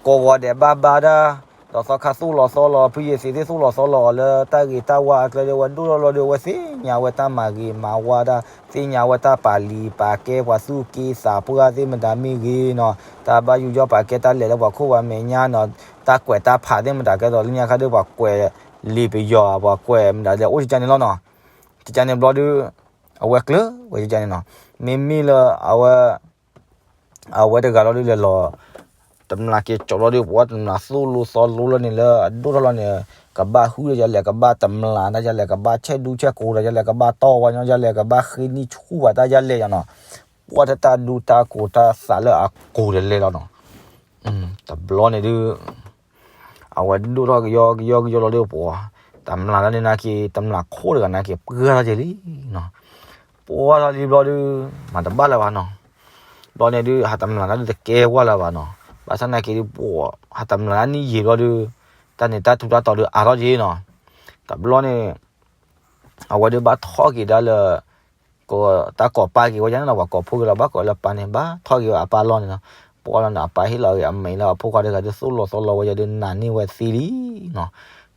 ကိးဂီၤဒဲးဘၣ်ဘါတၢ် ဒီးသီခါသိၣ်လီၤသီလီၤ ဖုယသံးသ့ၣ်သိၣ်လီၤသီလီၤအီၤလၢတၢ်ဂ့ၤတၢ်ဝါအကျဲဒီး အဝဲဒိၣ်ထီၣ်လီၤဒီး အဝဲသ့ၣ်ညါဝဲတၢ်မၤဂ့ၤမၤဝါတၢ် သ့ၣ်ညါဝဲတၢ်ပာ်လံၤပာ်ကဲ ပှၤသူၣ်က့သးပှၢ်သ့ၣ်မတၤမ့ၢ်ဂ့ၤနီၤ, တၢ်ဘၣ်ယူးယီၣ်ပာ်ကဲတၢ်လဲၤလၢပှၤခိၣ်ပှၤမဲာ်ညါနီၤ, တၢ်ကွဲးတၢ်ဖးသ့ၣ်မတၤကဲသိးလၢညါခါဒီး ပှၤကွဲးလံာ်ပယီၤ ပှၤကွဲးမတၤလဲၣ် အိၣ်ကကန့ၣ်လီၤနီၤ. ကကန့ၣ်ဘျီဒီး အဝဲကျၢၤဝဲကကန့ၣ်နီၤ. မ့မ့ၢ်လၢအဝဲ အဝဲတဂၤလီၤဒုးလဲၤလီၤ တမျာ်က့ၤကၠီလီၤဒုး ပှၤတမျာ်သိၣ်လိသီလိလီၤန့ၣ်လၢအဒိၣ်ထီၣ်လီၤန့ၣ် ကဘၣ်ဟုၣ်တၢ်ယလဲၣ် ကဘၣ်တမျာ်တၢ်ယလဲၣ် ကဘၣ်ဆဲးဒူဆဲးကိာ်တၢ်ယလဲၣ် ကဘၣ်တီၢ်ဝဲညီယလဲၣ် ကဘၣ်ဃ့နံၣ်ဆူၣ်ဘၣ်တၢ်ယလဲၣ်ယနီၤ, ပှၤတၢ်တၢ်ဒူတၢ်ကိာ်တၢ်သးလၢအကိာ်တလဲလီၤနီၤ. တဘျီန့ၣ်ဒုး အဝဲဒိၣ်ထီၣ်ကယီကယီကယီလီၤဒုး ပှၤ တမျာ်လၢန့ၣ်နာ်က့ တမျာ်ခိၣ်တဂၤနာ်က့ ပှၢ်ထီၣ်က့ၤလံနီၤ. ပှၢ်ထီၣ်လံဘျီဒုး မၤတဘၣ်လၢၤဘၣ်နီၤ. ဘျီန့ၣ်ဒုး ဟးတမျာ်တၢ်ဒုးတကဲဝဲလၢၤဘၣ်နီၤ. ဘၣ်ဆၣ်နာ်က့ဒုး ပှၤ ဟးတမျာ်တၢ်နံၣ်ယံာ်ဘျီဒုး တၢ်န့ၣ်တၢ်ထူးတၢ်တီၤဒုးအါထီၣ်က့ၤနီၤ. တဘျီန့ၣ် အဝဲဒုးဘၣ်ထီၣ်က့ၤဒၣ်လၢ တၢ်ကိးပၢ်က့ၤဝဲယါန့ၣ်နီၤ ပှၤကိးဖိက့ၤလီၤ ဘၣ်ကိးလၢပၢ်န့ၣ် ဘၣ်ထီၣ်က့ၤဝဲအပၢ်လီၢ်န့ၣ်နီၤ. ပှၢ်လီၤန့ၣ် အပၢ်ဟ့ၣ်လီၤက့ၤအမဲာ်လၢအဖိခွါတဂၤဒုး သိၣ်လီၤသီလီဝဲယါဒုးနးန့ၢ်ဝဲသ့လံနီၤ.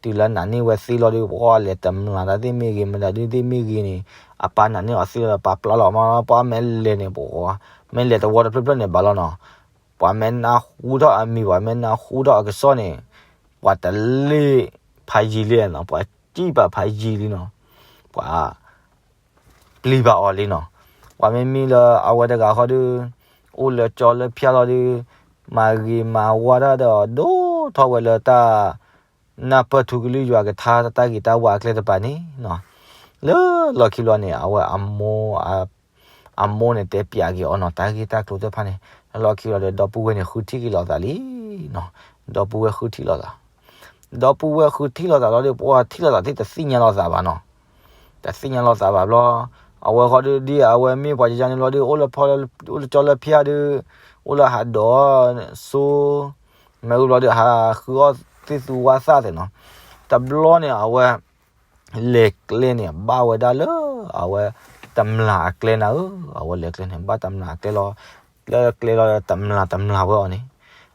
တုၤလၢနးန့ၢ်ဝဲသ့လီၤဒုး ပှၤလဲၤတမျာ်တၢ်သ့ၣ်မ့ၢ်ဂ့ၤ မတၤဒုးသ့ၣ်မ့ၢ်ဂ့ၤန့ၣ် အပၢ်နးန့ၢ်အီၤသ့လီၤ ပၢ်ပျၢ်လီၤမး ပှၤမ့ၢ်လဲၤန့ၣ် ပှၤ မ့ၢ်လဲၤတဝီတဖျၢၣ်ဖျၢၣ်န့ၣ်ဘၣ်လီၤနီၤ. ပှၤမ့ၢ်နၢ်ဟူထီၣ်အမံၤ ပှၤမ့ၢ်နၢ်ဟူထီၣ်အကစီၣ်န့ၣ် ပှၤတလ့ၣ်ဖးယံၤလံနီၤ ပှၤစံၣ်ပာ်ဖးယံၤလံနီၤ. ပှၤ ပျံၤဘၣ်အီၤလံနီၤ. ပှၤမ့မ့ၢ်လၢအဝဲတဂၤဃီဒုး အိၣ်လၢကၠီလၢဖၠါလီၤဒုး မၤဂ့ၤမၤဝါတၢ်ဒီး ဒိၣ်ထီၣ်ဝဲလၢတၢ်နၢ်ပၢၢ်ထူကလုၢ်ယွၤကထါ တၢ်ဂ့ၤတၢ်ဝါအကျဲတဖၣ်န့ၣ်နီၤ. လၢလီၢ်ခံလီၤန့ၣ် အဝဲအမိၢ် အမိၢ်န့ၣ်တဲပျးက့ၤအီၤနီၤ တၢ်ဂ့ၢ်တၢ်ကျိၤသ့ၣ်တဖၣ်န့ၣ် လၢလီၢ်ခံလီၤဒီး ဒီပုၢ်ဝဲၢ်န့ၣ် ဃုထံၣ်က့ၤလိာ်သးလံနီၤ. ဒီပုၢ်ဝဲၢ်ဃုထံၣ်လိာ်သး ဒီပုၢ်ဝဲၢ်ဃုထံၣ်လိာ်သးလီၤဒီး ပှၤထံၣ်လိာ်သးသ့ၣ်တသ့ၣ်ညါလိာ်သးဘၣ်နီၤ. တသ့ၣ်ညါလိာ်သးဘၣ်ဘျီ အဝဲဃီဒုး ဒ်အဝဲမ့ၢ်ပှၤကယါန့ၣ်ဘျီဒုး အိၣ်လၢဖီ အိၣ်လၢကၠီလၢဖၠါဒုး အိၣ်လၢဟးဒိးစိ မ့ၢ်ဝံၤဘျီဒုး ဟးဃုအီၣ်သ့ၣ်သူဝါသၣ်သ့ၣ်နီၤ. တဘျီန့ၣ် အဝဲ လဲၤကျဲန့ၣ် ဘၣ်ဝဲဒၣ်လၢ အဝဲ တမျာ်အကျဲနၤဧၢ, အဝဲလဲၤကျဲန့ၣ် ဘၣ်တမျာ်အကျဲလီၤ. လၢကျဲလီၤ တမျာ်တမျာ်ဝဲအီၤန့ၣ်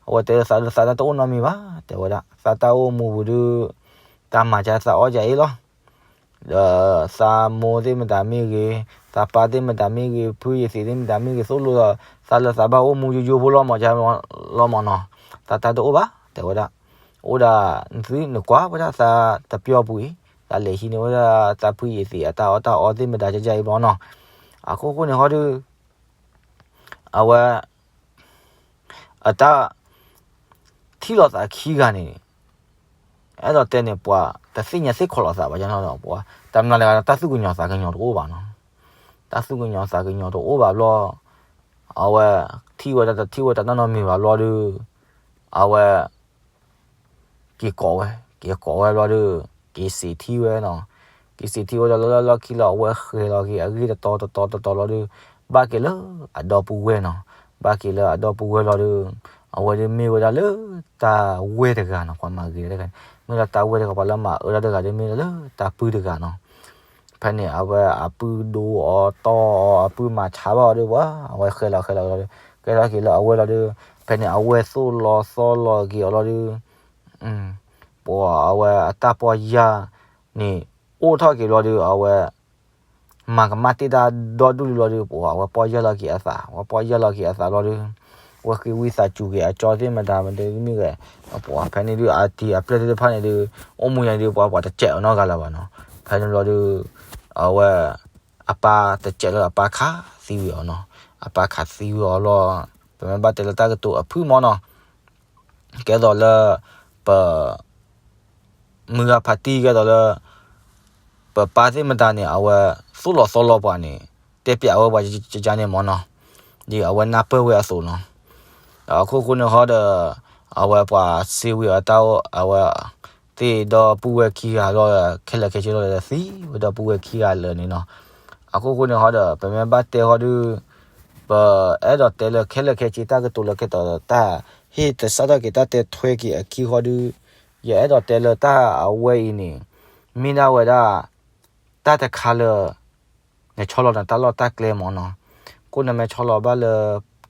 အဝဲတဲလၢသးလၢသးတၢ်တအိၣ်နီတမံၤဘၣ် တဲဝဲဒၣ် သးတၢ်အိၣ်မူပူၤဒုး တၢ်မၤကသးအီၣ်ကအံၤလီၤ. ဒီးသးမိၢ်သ့ၣ်မတၤမ့ၢ်ဂ့ၤ, သးပၢ်သ့ၣ်မတၤမ့ၢ်ဂ့ၤ, ဖုယသံးသ့ၣ်မတၤမ့ၢ်ဂ့ၤ သိၣ်လိသးလၢသးဘၣ်အိၣ်မူယိယိဖိလီၤမး လီၤမးနီၤ. သးတၢ်တအိၣ်ဘၣ် တဲဝဲဒၣ်. အိၣ်ဒၣ်သုနကွၢ်ဝဲဒၣ်သးတပျီပူၤအံၤ, သးလဲၤဟံးန့ၢ်ဝဲဒၣ်သးဖုယသံးအတၢ်အီၣ်တၢ်အီသ့ၣ်မတၤကကအံၤဘျီနီၤ. အခိၣ်ဃိန့ၣ်ဃီဒုး အဝဲ အတၢ်ထံၣ်လိာ်သးခံဂၤန့ၣ် အဲၣ်ဒိးတဲန့ၣ် ပှၤတသ့ၣ်ညါသ့ၣ်ခီၣ်လိာ်သးဘၣ်, ပှၤတမျာ်တဂၤ တၢ်သူၣ်ကညီၤသးကညီၤတအိၣ်ဘၣ်နီၤ. တၢ်သူၣ်ကညီၤသးကညီၤတအိၣ်ဘၣ်ဘျီ, အဝဲထံၣ်ဝဲဒၣ်တထံၣ်ဝဲတၢ်နီတမံၤဘၣ်ဘျီဒီး အဝဲ က့ၤကိးဝဲ, က့ၤကိးဝဲဘျီဒီး က့ၤစံးထံၣ်ဝဲနီၤ. က့ၤစံးထံၣ်ဝဲဒီးလၢလီၢ်ခံလီၤ အဝဲဃဲၤလီၤက့ၤအဂ့ၢ်တတီတတီတတီလီၤဒီး ဘၣ်က့ၤလၢအဒီပုၢ်ဝဲၢ်နီၤ. ဘၣ်က့ၤလၢအဒီပုၢ်ဝဲၢ်လီၤဒီး အဝဲဒၣ်မ့ၢ်ဝဲဒၣ်လၢတၢ်ဝဲၢ်တဂၤနီၤ, ပှၤမၤဂ့ၤတဂၤန့ၣ် မ့ၢ်လၢတၢ်ဝဲၢ်တဂၤ ပှၤလၢမၤအၢတၢ်တဂၤဒီး မ့ၢ်လၢတၢ်ပုၢ်တဂၤနီၤ. ဖဲန့ၣ်အဝဲအပုၢ်ဒိအီၤတီၢ်အီၤ အပုၢ်မၤဆါဘၣ်အီၤဒီး ပှၤအဝဲဃဲၤလီၤဃဲၤလီၤလီၤဒီး ကဲထီၣ်က့ၤလၢအဝဲၢ်လီၤဒီး ဖဲန့ၣ်အဝဲၢ်သိၣ်လီၤသီလီၤက့ၤအီၤလီၤဒီး ပှၤအဝဲအတၢ်ပီၢ်ယၢ်န့ၣ် အိၣ်ထီၣ်က့ၤဘျီဒီး အဝဲ မၤကမၣ်တ့ၢ်တၢ်ဒီဒူၣ်လံဘျီဒီး ပှၤအဝဲပီၢ်ယၢ်လီၤက့ၤအသး, အဝဲပီၢ်ယၢ်လီၤက့ၤအသးဘျီဒီး အဝဲဃ့ဝံသးစူၤက့ၤအကၠီသ့ၣ်မတၤမတၤမ့ၢ်ဂ့ၤ, ပှၤဖဲန့ၣ်ဒုး အတံၤအပျဲၢ်သ့ၣ်တဖၣ်န့ၣ်ဒုး အိၣ်မူညါဒုး ပှၤပှၤတစဲးအနီတဂၤလၢၤဘၣ်နီၤ. ဖဲန့ၣ်ဘျီဒီး အဝဲ အပၢ်တစဲးလၢအပၢ်ခးသံဝံၤအီၤနီၤ. အပၢ်ခးသံဝံၤအီၤလီၤ. ပမ့ၢ်ဘၣ်တဲလၢတၢ်ကတိၤအဖုၣ်မးနီၤ ကဲသိးလၢ ပ မုၢ်ဂၤဖးတံၢ်ကဲသိးလၢ ပပၢ်သ့ၣ်မတၤန့ၣ် အဝဲသိၣ်လီၤသီလီၤပှၤန့ၣ် တဲပျးဝဲပှၤကကန့ၣ်မးနီၤ, ဒ်အဝဲနၢ်ပၢၢ်ဝဲအသိးနီၤ. ဒီးအခိၣ်ဃိန့ၣ်ဃီဒီး အဝဲပှၤစံးဝံၤအတၢ်အိၣ် အဝဲ သ့ၣ်ဒီပုၢ်ဝဲၢ်ခံဂၤလီၤ ခဲလၢာ်ခဲဆ့လီၤဒီး သံဝဲဒီပုၢ်ဝဲၢ်ခံဂၤလၢာ်န့ၣ်နီၤ. အခိၣ်ဃိန့ၣ်ဃီဒီး ပမ့ၢ်ဘၣ်တဲဃီဒီး ပအဲၣ်ဒိးတဲလၢခဲလၢာ်ခဲဆ့တၢ်ကတိၤလၢကဲသိးတၢ်ဟ့ၣ်သဆၣ်ထီၣ်က့ၤတၢ်တဲထွဲက့ၤအခံဃီဒီး ယအဲၣ်ဒိးတဲလၢတၢ်အဝဲအံၤန့ၣ် မ့ၢ်ဒၣ်ဝဲဒၣ် တၢ်တခါလၢ နဆီလီၤနတၢ်လီၢ်တၢ်ကျဲမးနီၤ. ကိးနမဲာ်ဆီလီၤဘၣ်လၢ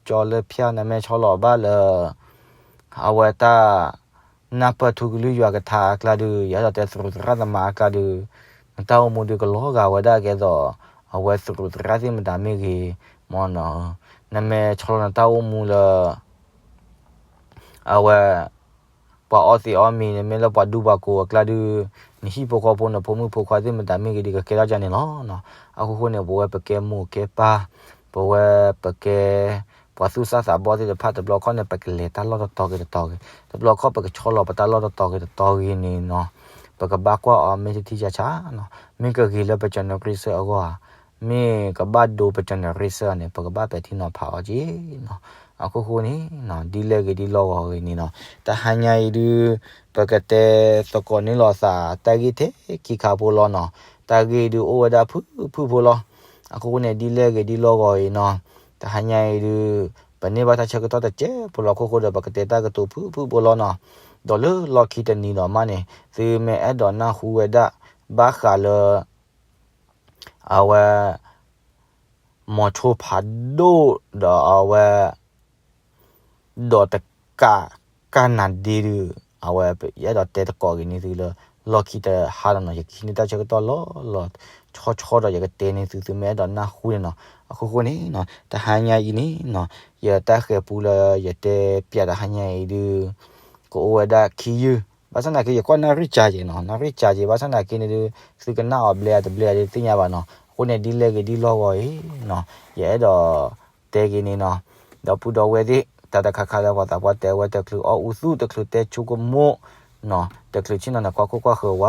ကၠီလၢဖၠါ နမဲာ်ဆီလီၤဘၣ်လၢ အဝဲတၢ် နၢ်ပၢၢ်ထူကလုၢ်ယွၤကထါအကျါဒီး ယအဲၣ်ဒိးတဲသရူးသရၣ်သမါအကျါဒီး နတၢ်အိၣ်မူဒုးကလီၤဂာ်ဝဲဒၣ်ကဲသိး အဝဲသရူးသရၣ်သ့ၣ်မတၤမ့ၢ်ဂ့ၤ မးနီၤ. နမဲာ်ဆီလီၤနတၢ်အိၣ်မူလၢ အဝဲ ပှၤအီသံးအီမံၤန့ၣ် မ့ၢ်လၢပှၤဒူပှၤကိးအကျါဒုး နဟံၣ်ဖိဃီဖိ နဖိမုၣ်ဖိခွါသ့ၣ်မတၤမ့ၢ်ဂ့ၤဒုး ကကဲထီၣ်ကန့ၣ်လီၤ. အခိၣ်ဃိန့ၣ် ပဝဲပကဲမိၢ်ကဲပၢ် ပဝဲပကဲ ပှၤသူၣ်စၢ်သးဘီၣ်သ့ၣ်တဖၣ် တဘျီခီၣ်န့ၣ် ပကလဲၤတၢ်လီၢ်တတီၤဂ့ၤတတီၤဂ့ၤ, တဘျီခီၣ်ပကဆီလီၤပတၢ်လီၢ်တတီၤဂ့ၤတတီၤဂ့ၤန့ၣ်နီၤ, ပကဘၣ်ကွၢ်အီၤမ့ၢ်ထံထံဆးဆးနီၤ, မ့ၢ်ကဂ့ၤလၢပ generation အဂီၢ်ဧါ, မ့ၢ်ကဘၣ်ဒိပ generation န့ၣ် ပကဘၣ်ပဲာ်ထံနီၤဖးအီၤက့ၤနီၤ. အခိၣ်ဃိန့ၣ်နီၤ ဒ်လဲၣ်ဂ့ၤဒ်လီၢ်ဂီၤဂ့ၤန့ၣ်နီၤ, တဟါညါအံၤဒုး ပကတဲသကိးန့ၢ်လီၤသးတၢ်ဂ့ၢ်ထဲခံခါဖိလီၤနီၤ, တၢ်ဂ့ၢ်ဒုးအိၣ်ဝဲဒၣ်ဖုၣ်ဖုၣ်ဖိလီၤ. အခိၣ်ဃိန့ၣ် ဒ်လဲၣ်ဂ့ၤဒ်လီၢ်ဂီၤအံၤနီၤ, တဟါညါအံၤဒုး ပန့ၢ်ဘၣ်တၢ်ဆၢကတီၢ်တစဲးဖိလီၤ. အခိၣ်ဃိဒီး ပကတဲတၢ်ကတိၤဖုၣ်ဖုၣ်ဖိလီၤနီၤ. ဒီးလၢလီၢ်ခံတနံၤဒီးမးန့ၣ် သုမ့ၢ်အဲၣ်ဒိးနၢ်ဟူဝဲဒၣ် ဘၣ်ဃးလၢ အဝဲ မီၤဆိဖးဒိၣ်ဒီးအဝဲ ဒီးတကးကၢ်နၤဒ့ဒုး အဝဲယအဲၣ်ဒိးတဲသကိးက့ၤန့ၢ်သုလၢ လီၢ်ခံတဟါလီၤနီၤ. ယကဟံးန့ၢ်တၢ်ဆၢကတီၢ်လီၤလီၤဆီဆီဒီး ယကတဲန့ၢ်သု သုမ့ၢ်အဲၣ်ဒိးနၢ်ဟူန့ၣ်နီၤ. အခိၣ်ဃိန့ၣ်နီၤ တဟါညါအံၤန့ၣ်နီၤ ယတၢ်ဃဲၤပူလၢယတဲပၠးတဟါညါအံၤဒုး ကအိၣ်ဝဲဒၣ်ခံယုၢ်, ဘၣ်ဆၣ်သနာ်က့ ယကွၢ်နၣ်ရံၣ်ကၠါက့ၤနီၤ, နၣ်ရံၣ်ကၠါက့ၤ ဘၣ်ဆၣ်သနာ်က့န့ၣ်ဒုး သုကနၣ်အီၤဘျဲအတဘျဲအဒုးသ့ၣ်ညါဘၣ်နီၤ. အဃိန့ၣ် ဒ်လဲၣ်ဂ့ၤဒ်လီၢ်ဂီၤအံၤနီၤ ယအဲၣ်ဒိးတဲက့ၤန့ၣ်နီၤ, ဒီပုၢ်ဒီဝဲၢ်သ့ၣ် တၢ်တခါခါလၢပှၤသးပှၢ်တဲဝဲ တချုးအီၣ်အူသူၣ် တချုးတဲဆိကမိၣ်နီၤ, တချုးဆ့ၣ်နီၤန့ၣ် ကွၢ်ခိၣ်ကွၢ်ဃၢၤဝ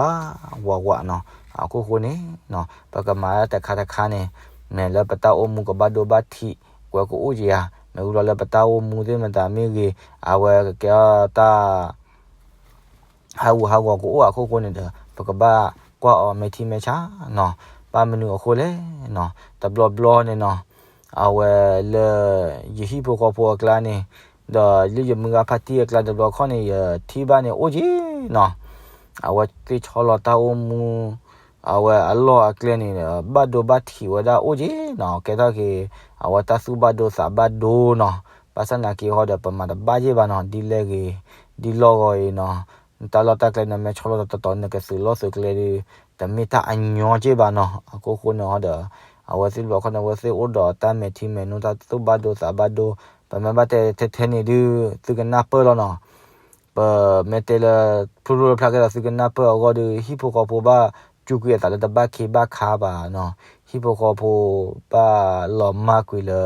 းဝးဝးနီၤ. အခိၣ်ဃိန့ၣ်နီၤ ပကမၤတၢ်တခါတခါန့ၣ် မ့ၢ်လၢပတၢ်အိၣ်မူကဘၣ်ဒိဘၣ်ထံး ကွဲကအိၣ်က့ၤဧါ, မ့ၢ်ဝံၤလီၤလၢပတၢ်အိၣ်မူသ့ၣ်မတၤမ့ၢ်ဂ့ၤ အဝဲကကဲထီၣ်တၢ် ဟးဂူာ်ဟးဂီၤကအိၣ်အခိၣ်ဃိန့ၣ်ဒီး ပကဘၣ်ကွၢ်အီၤမဲာ်ထံမဲာ်ဆါနီၤ. ဘၣ်မနုၤအဃိလဲၣ်နီၤ, တဘျီဘျီန့ၣ်နီၤ အဝဲလၢ ယဟံၣ်ဖိဃီဖိအကျါန့ၣ် ဒီးလၢယမုၢ်ဂၤဖါတံၢ်အကျါ တဘျီခီၣ်န့ၣ် ယထံၣ်ဘၣ်န့ၣ်အိၣ်က့ၤနီၤ, အဝဲသ့ၣ်ဆီလီၤတၢ်အိၣ်မူ အဝဲအလီၢ်အကျဲန့ၣ် ဘၣ်ဒိဘၣ်ထံးဝဲဒၣ်အိၣ်က့ၤနီၤ, ကဲထီၣ်က့ၤ အဝဲတၢ်သူၣ်ဘၣ်ဒိသးဘၣ်ဒိနီၤ. ဘၣ်ဆၣ်သနာ်က့ဟီဒီး ပမၤတဘၣ်ယ့ၢ်ဘၣ်နီၤ, ဒ်လဲၣ်ဂ့ၤ ဒ်လီၢ်ဂီၤအံၤနီၤ, တၢ်လီၢ်တၢ်ကျဲန့ၣ် မ့ၢ်ဆီလီၤတတီၤတီၤ နကသုးလီၢ်သုးကျဲဒုး တမ့ၢ်တၢ်အညီက့ၢ်ဘၣ်နီၤ. အခိၣ်ဃိန့ၣ်ဟီဒီး အဝဲသ့ၣ်တဘျီခီန့ၣ် အဝဲသ့ၣ်အိၣ်ဒီးတၢ်မဲာ်ထံမဲာ်နိ တၢ်သူၣ်ဘၣ်ဒိသးဘၣ်ဒိ, ပမ့ၢ်ဘၣ်တဲထဲထဲန့ၣ်ဒုး သုကနၢ်ပၢၢ်လီၤနီၤ. ပမ့ၢ်တဲလၢ ဖျိဖျိဖျါဖျါကဲဒီး သုကနၢ်ပၢၢ်အဂီၢ်ဒီး ဟံၣ်ဖိဃီဖိဘၣ်စူးကွံာ်အသးလၢတဘၣ်ခ့ဘၣ်ခါဘၣ်နီၤ, ဟံၣ်ဖိဃီဖိဘၣ်လီၤမၢ်ကွံာ်လၢ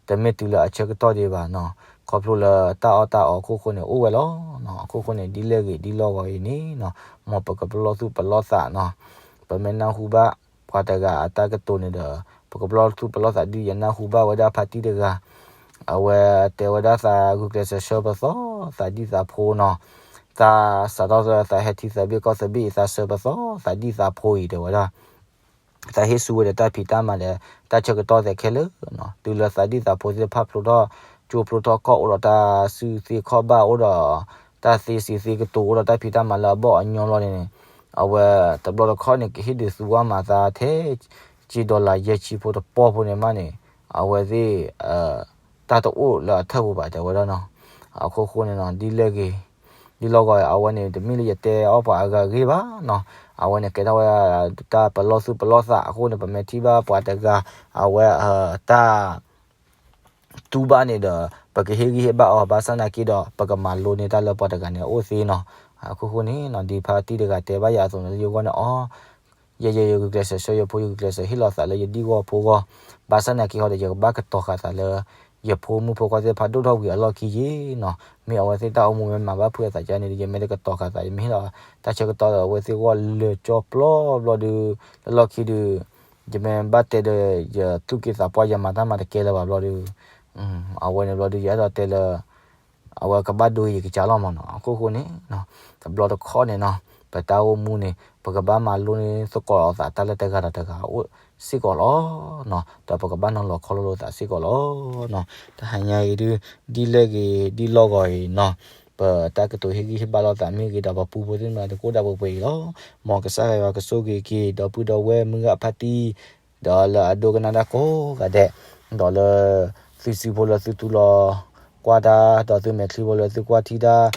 တမ့ၢ်တုၤလၢအဆၢကတီၢ်ဒံးဘၣ်နီၤ, ခီဖျိလၢတၢ်အီၣ်တၢ်အီအခိၣ်ဃိန့ၣ် အိၣ်ဝဲလီၤနီၤ. အခိၣ်ဃိန့ၣ် ဒ်လဲၣ်ဂ့ၤဒ်လီၢ်ဂီၤအံၤန့ၣ်နီၤ, မ်ပကပလီၢ်သူၣ်ပလီၢ်သးနီၤ, ပမ့ၢ်နၢ်ဟူဘၣ် ပှၤတဂၤအတၢ်ကတိၤန့ၣ်ဒီး ပကပလီၢ်သူၣ်ပလီၢ်သးဒ်ယနၢ်ဟူဘၣ်ဝဲဒၣ်ဖါတံၢ်တဂၤ, အဝဲတဲဝဲဒၣ်သးဂုာ်ကျဲးစၢးဆှၢပသီ သးဒံၣ်သးဖိနီၤ, သးစးထီၣ်သးဟဲထံသးဘ့ၣ်ကီၢ်သးဘ့ၣ်အံၤ သးဆှၢပသီ သးဒံၣ်သးဖိအံၤ တဲဝဲဒၣ် သးဟ့ၣ်ဆူၣ်ဝဲဒီးတၢ်ဖံးတၢ်မၤဒီး တၢ်ဆၢကတီၢ်သဲးခဲလၢာ်နီၤ, တုၤလၢသးဒံၣ်သးဖိသ့ၣ်တဖၣ်ဖျိထီၣ် ကၠိဖျိထီၣ်ကီၢ် အိၣ်ဒီးတၢ်စုသ့ခီၣ်ဘၣ် အိၣ်ဒီးတၢ်သ့စံးသ့ကတိၤ အိၣ်ဒီးတၢ်ဖံးတၢ်မၤလၢအဘီၣ်အညီလီၤန့ၣ်, အဝဲတဘျီတခီၣ်န့ၣ် ကဟ့ၣ်ဒုးသူဝဲမၤသးထဲ ကၠ့ဒီလၣ်ယဲၢ်ဆံဖိတပီၢ်ဖိန့ၣ်မးန့ၣ်, အဝဲသ့ၣ် တၢ်တအိၣ်လၢအထၢၣ်ပူၤဘၣ် တဲဝဲဒၣ်နီၤ. အခိၣ်ဃိန့ၣ်နီၤ ဒ်လဲၣ်ဂ့ၤ ဒ်လီၢ်ဂီၤ အဝဲန့ၣ် တမ့ၢ်လၢယတဲအီၣ်ပှၤအဂၤအဂ့ၢ်ဘၣ်နီၤ, အဝဲန့ၣ်ကဲထီၣ်ဝဲဒၣ်တၢ်ပလီၢ်သူၣ်ပလီၢ်သးအဃိန့ၣ် ပမ့ၢ်ထံၣ်ဘၣ်ပှၤတဂၤ အဝဲတၢ် တူၢ်ဘၣ်န့ၣ်ဒီး ပကဟ့ၣ်ဂံၢ်ဟ့ၣ်ဘါအီၤ ဘၣ်ဆၣ်သနာ်က့ဒီး ပကမၤလိန့ၢ်တၢ်လၢပှၤတဂၤန့ၣ်အအိၣ်သ့နီၤ. အခိၣ်ဃိန့ၣ်နီၤ ဒ်ဖါတံၢ်တဂၤတဲဘၣ်ယၤအသိးန့ၣ် ယဂီၢ်န့ၣ်အီၤ ယဲယဲယဂုာ်ကျဲးစၢးဆှၢယဖိ ယဂုာ်ကျဲးစၢးဟ့ၣ်လီၤသးလၢယဒံၣ်ဂီၢ်ဖိဂီၢ်, ဘၣ်ဆၣ်သနာ်က့ဟီဒီး ယကဘၣ်ကတီၤဃာ်သးလၢ ယဖိမုၣ်ဖိခွါသ့ၣ်တဖၣ်ဒိၣ်ထီၣ်ဝံၤအလီၢ်ခံယ့ၢ်နီၤ, မ့ၢ်အဝဲသ့ၣ်တၢ်အိၣ်မူမ့ၢ်မၤဘၣ်ဖုးအသးကန့ၣ်ဒီး ယမ့ၢ်တကတီၤဃာ်သး ယမ့ၢ်ဟ့ၣ်လီၤတၢ်ဆၢကတီၢ်ဒီး အဝဲသ့ၣ်ဂီၢ်လၢာ်ကၠီပျီဘျီဒုး လၢလီၢ်ခံဒုး ယမ့ၢ်ဘၣ်တဲဒီး ယသူၣ်က့သးပှၢ် ယမၤတၢ်မၤတကဲလၢၤဘၣ်ဘျီဒုး အဝဲန့ၣ်ဘျီဒုး ယအဲၣ်ဒိးတဲလၢ အဝဲကဘၣ်ဒိယကစၢ်လီၤမးနီၤ. အခိၣ်ဃိန့ၣ် တဘျီတခီၣ်န့ၣ်နီၤ ပတၢ်အိၣ်မူန့ၣ် ပကဘၣ်မၤလိန့ၢ်သကိးလိာ်သးတၢ်လၢတဂၤဒီးတဂၤအအိၣ်စ့ၢ်ကီးလီၤနီၤ, ဒီးပကဘၣ်နီၤလီၤခီလိာ်လိာ်သးစ့ၢ်ကီးလီၤနီၤ. တဟါညါအံၤဒုး ဒ်လဲၣ်ဂ့ၤဒ်လီၢ်ဂီၤအံၤနီၤ ပတၢ်ကတိၤဟ့ၣ်ဂံၢ်ဟ့ၣ်ဘါလိာ်သးမ့ၢ်ဂ့ၤဒီး ပပူဖိသ့ၣ်မတၤကိးဒၣ်ပှဲၤပှဲၤအံၤလီၤ. မ်ကစၢ်ယွၤကဆိၣ်ဂ့ၤက့ၤ ဒီပုၢ်ဒီဝဲၢ်မုၢ်ဂၤဖါတံၢ် ဒီးလၢအဒိကနၣ်တၢ်ကိးဂၤဒဲး, ဒီးလၢ သုစုဖိလၢသုတူၢ်လိာ်ကွၢ်တၢ်, ဒီးသုမဲာ်ချံဖိလၢသုကွၢ်ထံၣ်တၢ်,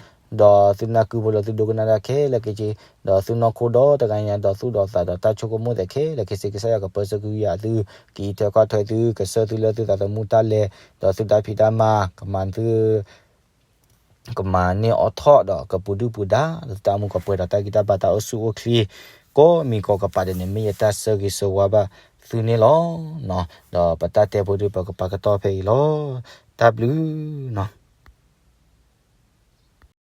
ဒီးသုနၢ်ကုဖိလၢသုဒိကနၣ်တၢ်ခဲလၢာ်ခဲဆ့, ဒီးသုနီၢ်ခိဒီတဂၤညါ ဒီးသူၣ်ဒီးသးဒီးတၢ်ဆိကမိၣ်သ့ၣ်ခဲလၢာ်ခဲဆ့ ကစၢ်ယွၤကပၢဆှၢကဟုကယာ်သု, ကအံးထွဲကွၢ်ထွဲသု, ကဆှၢသုလၢသုသးသမူတၢ်လဲၤ, ဒီးသုတၢ်ဖံးတၢ်မၤ ကမၤသု ကမၤန့ၢ်အိးထီၣ်ဒီးကပူၤဒုၣ်ပူၤဒါ လၢသုတၢ်အိၣ်မူကပှဲၤဒီးတၢ်ဂံၢ်တၢ်ဘါတၢ်အိၣ်ဆူၣ်အိၣ်ချ့ ကိးမံၤကိးကပၤဒဲးန့ၣ် မ့ၢ်ယတၢ်ဆၢဂ့ၤဆၢဝါဘၣ်သုန့ၣ်လီၤ. ဒီးပတၢ်တဲဖိဒုး ပကပာ်ကတီၢ်ဖဲအံၤလီၤ. တၢ်ဘျုးနီၤ.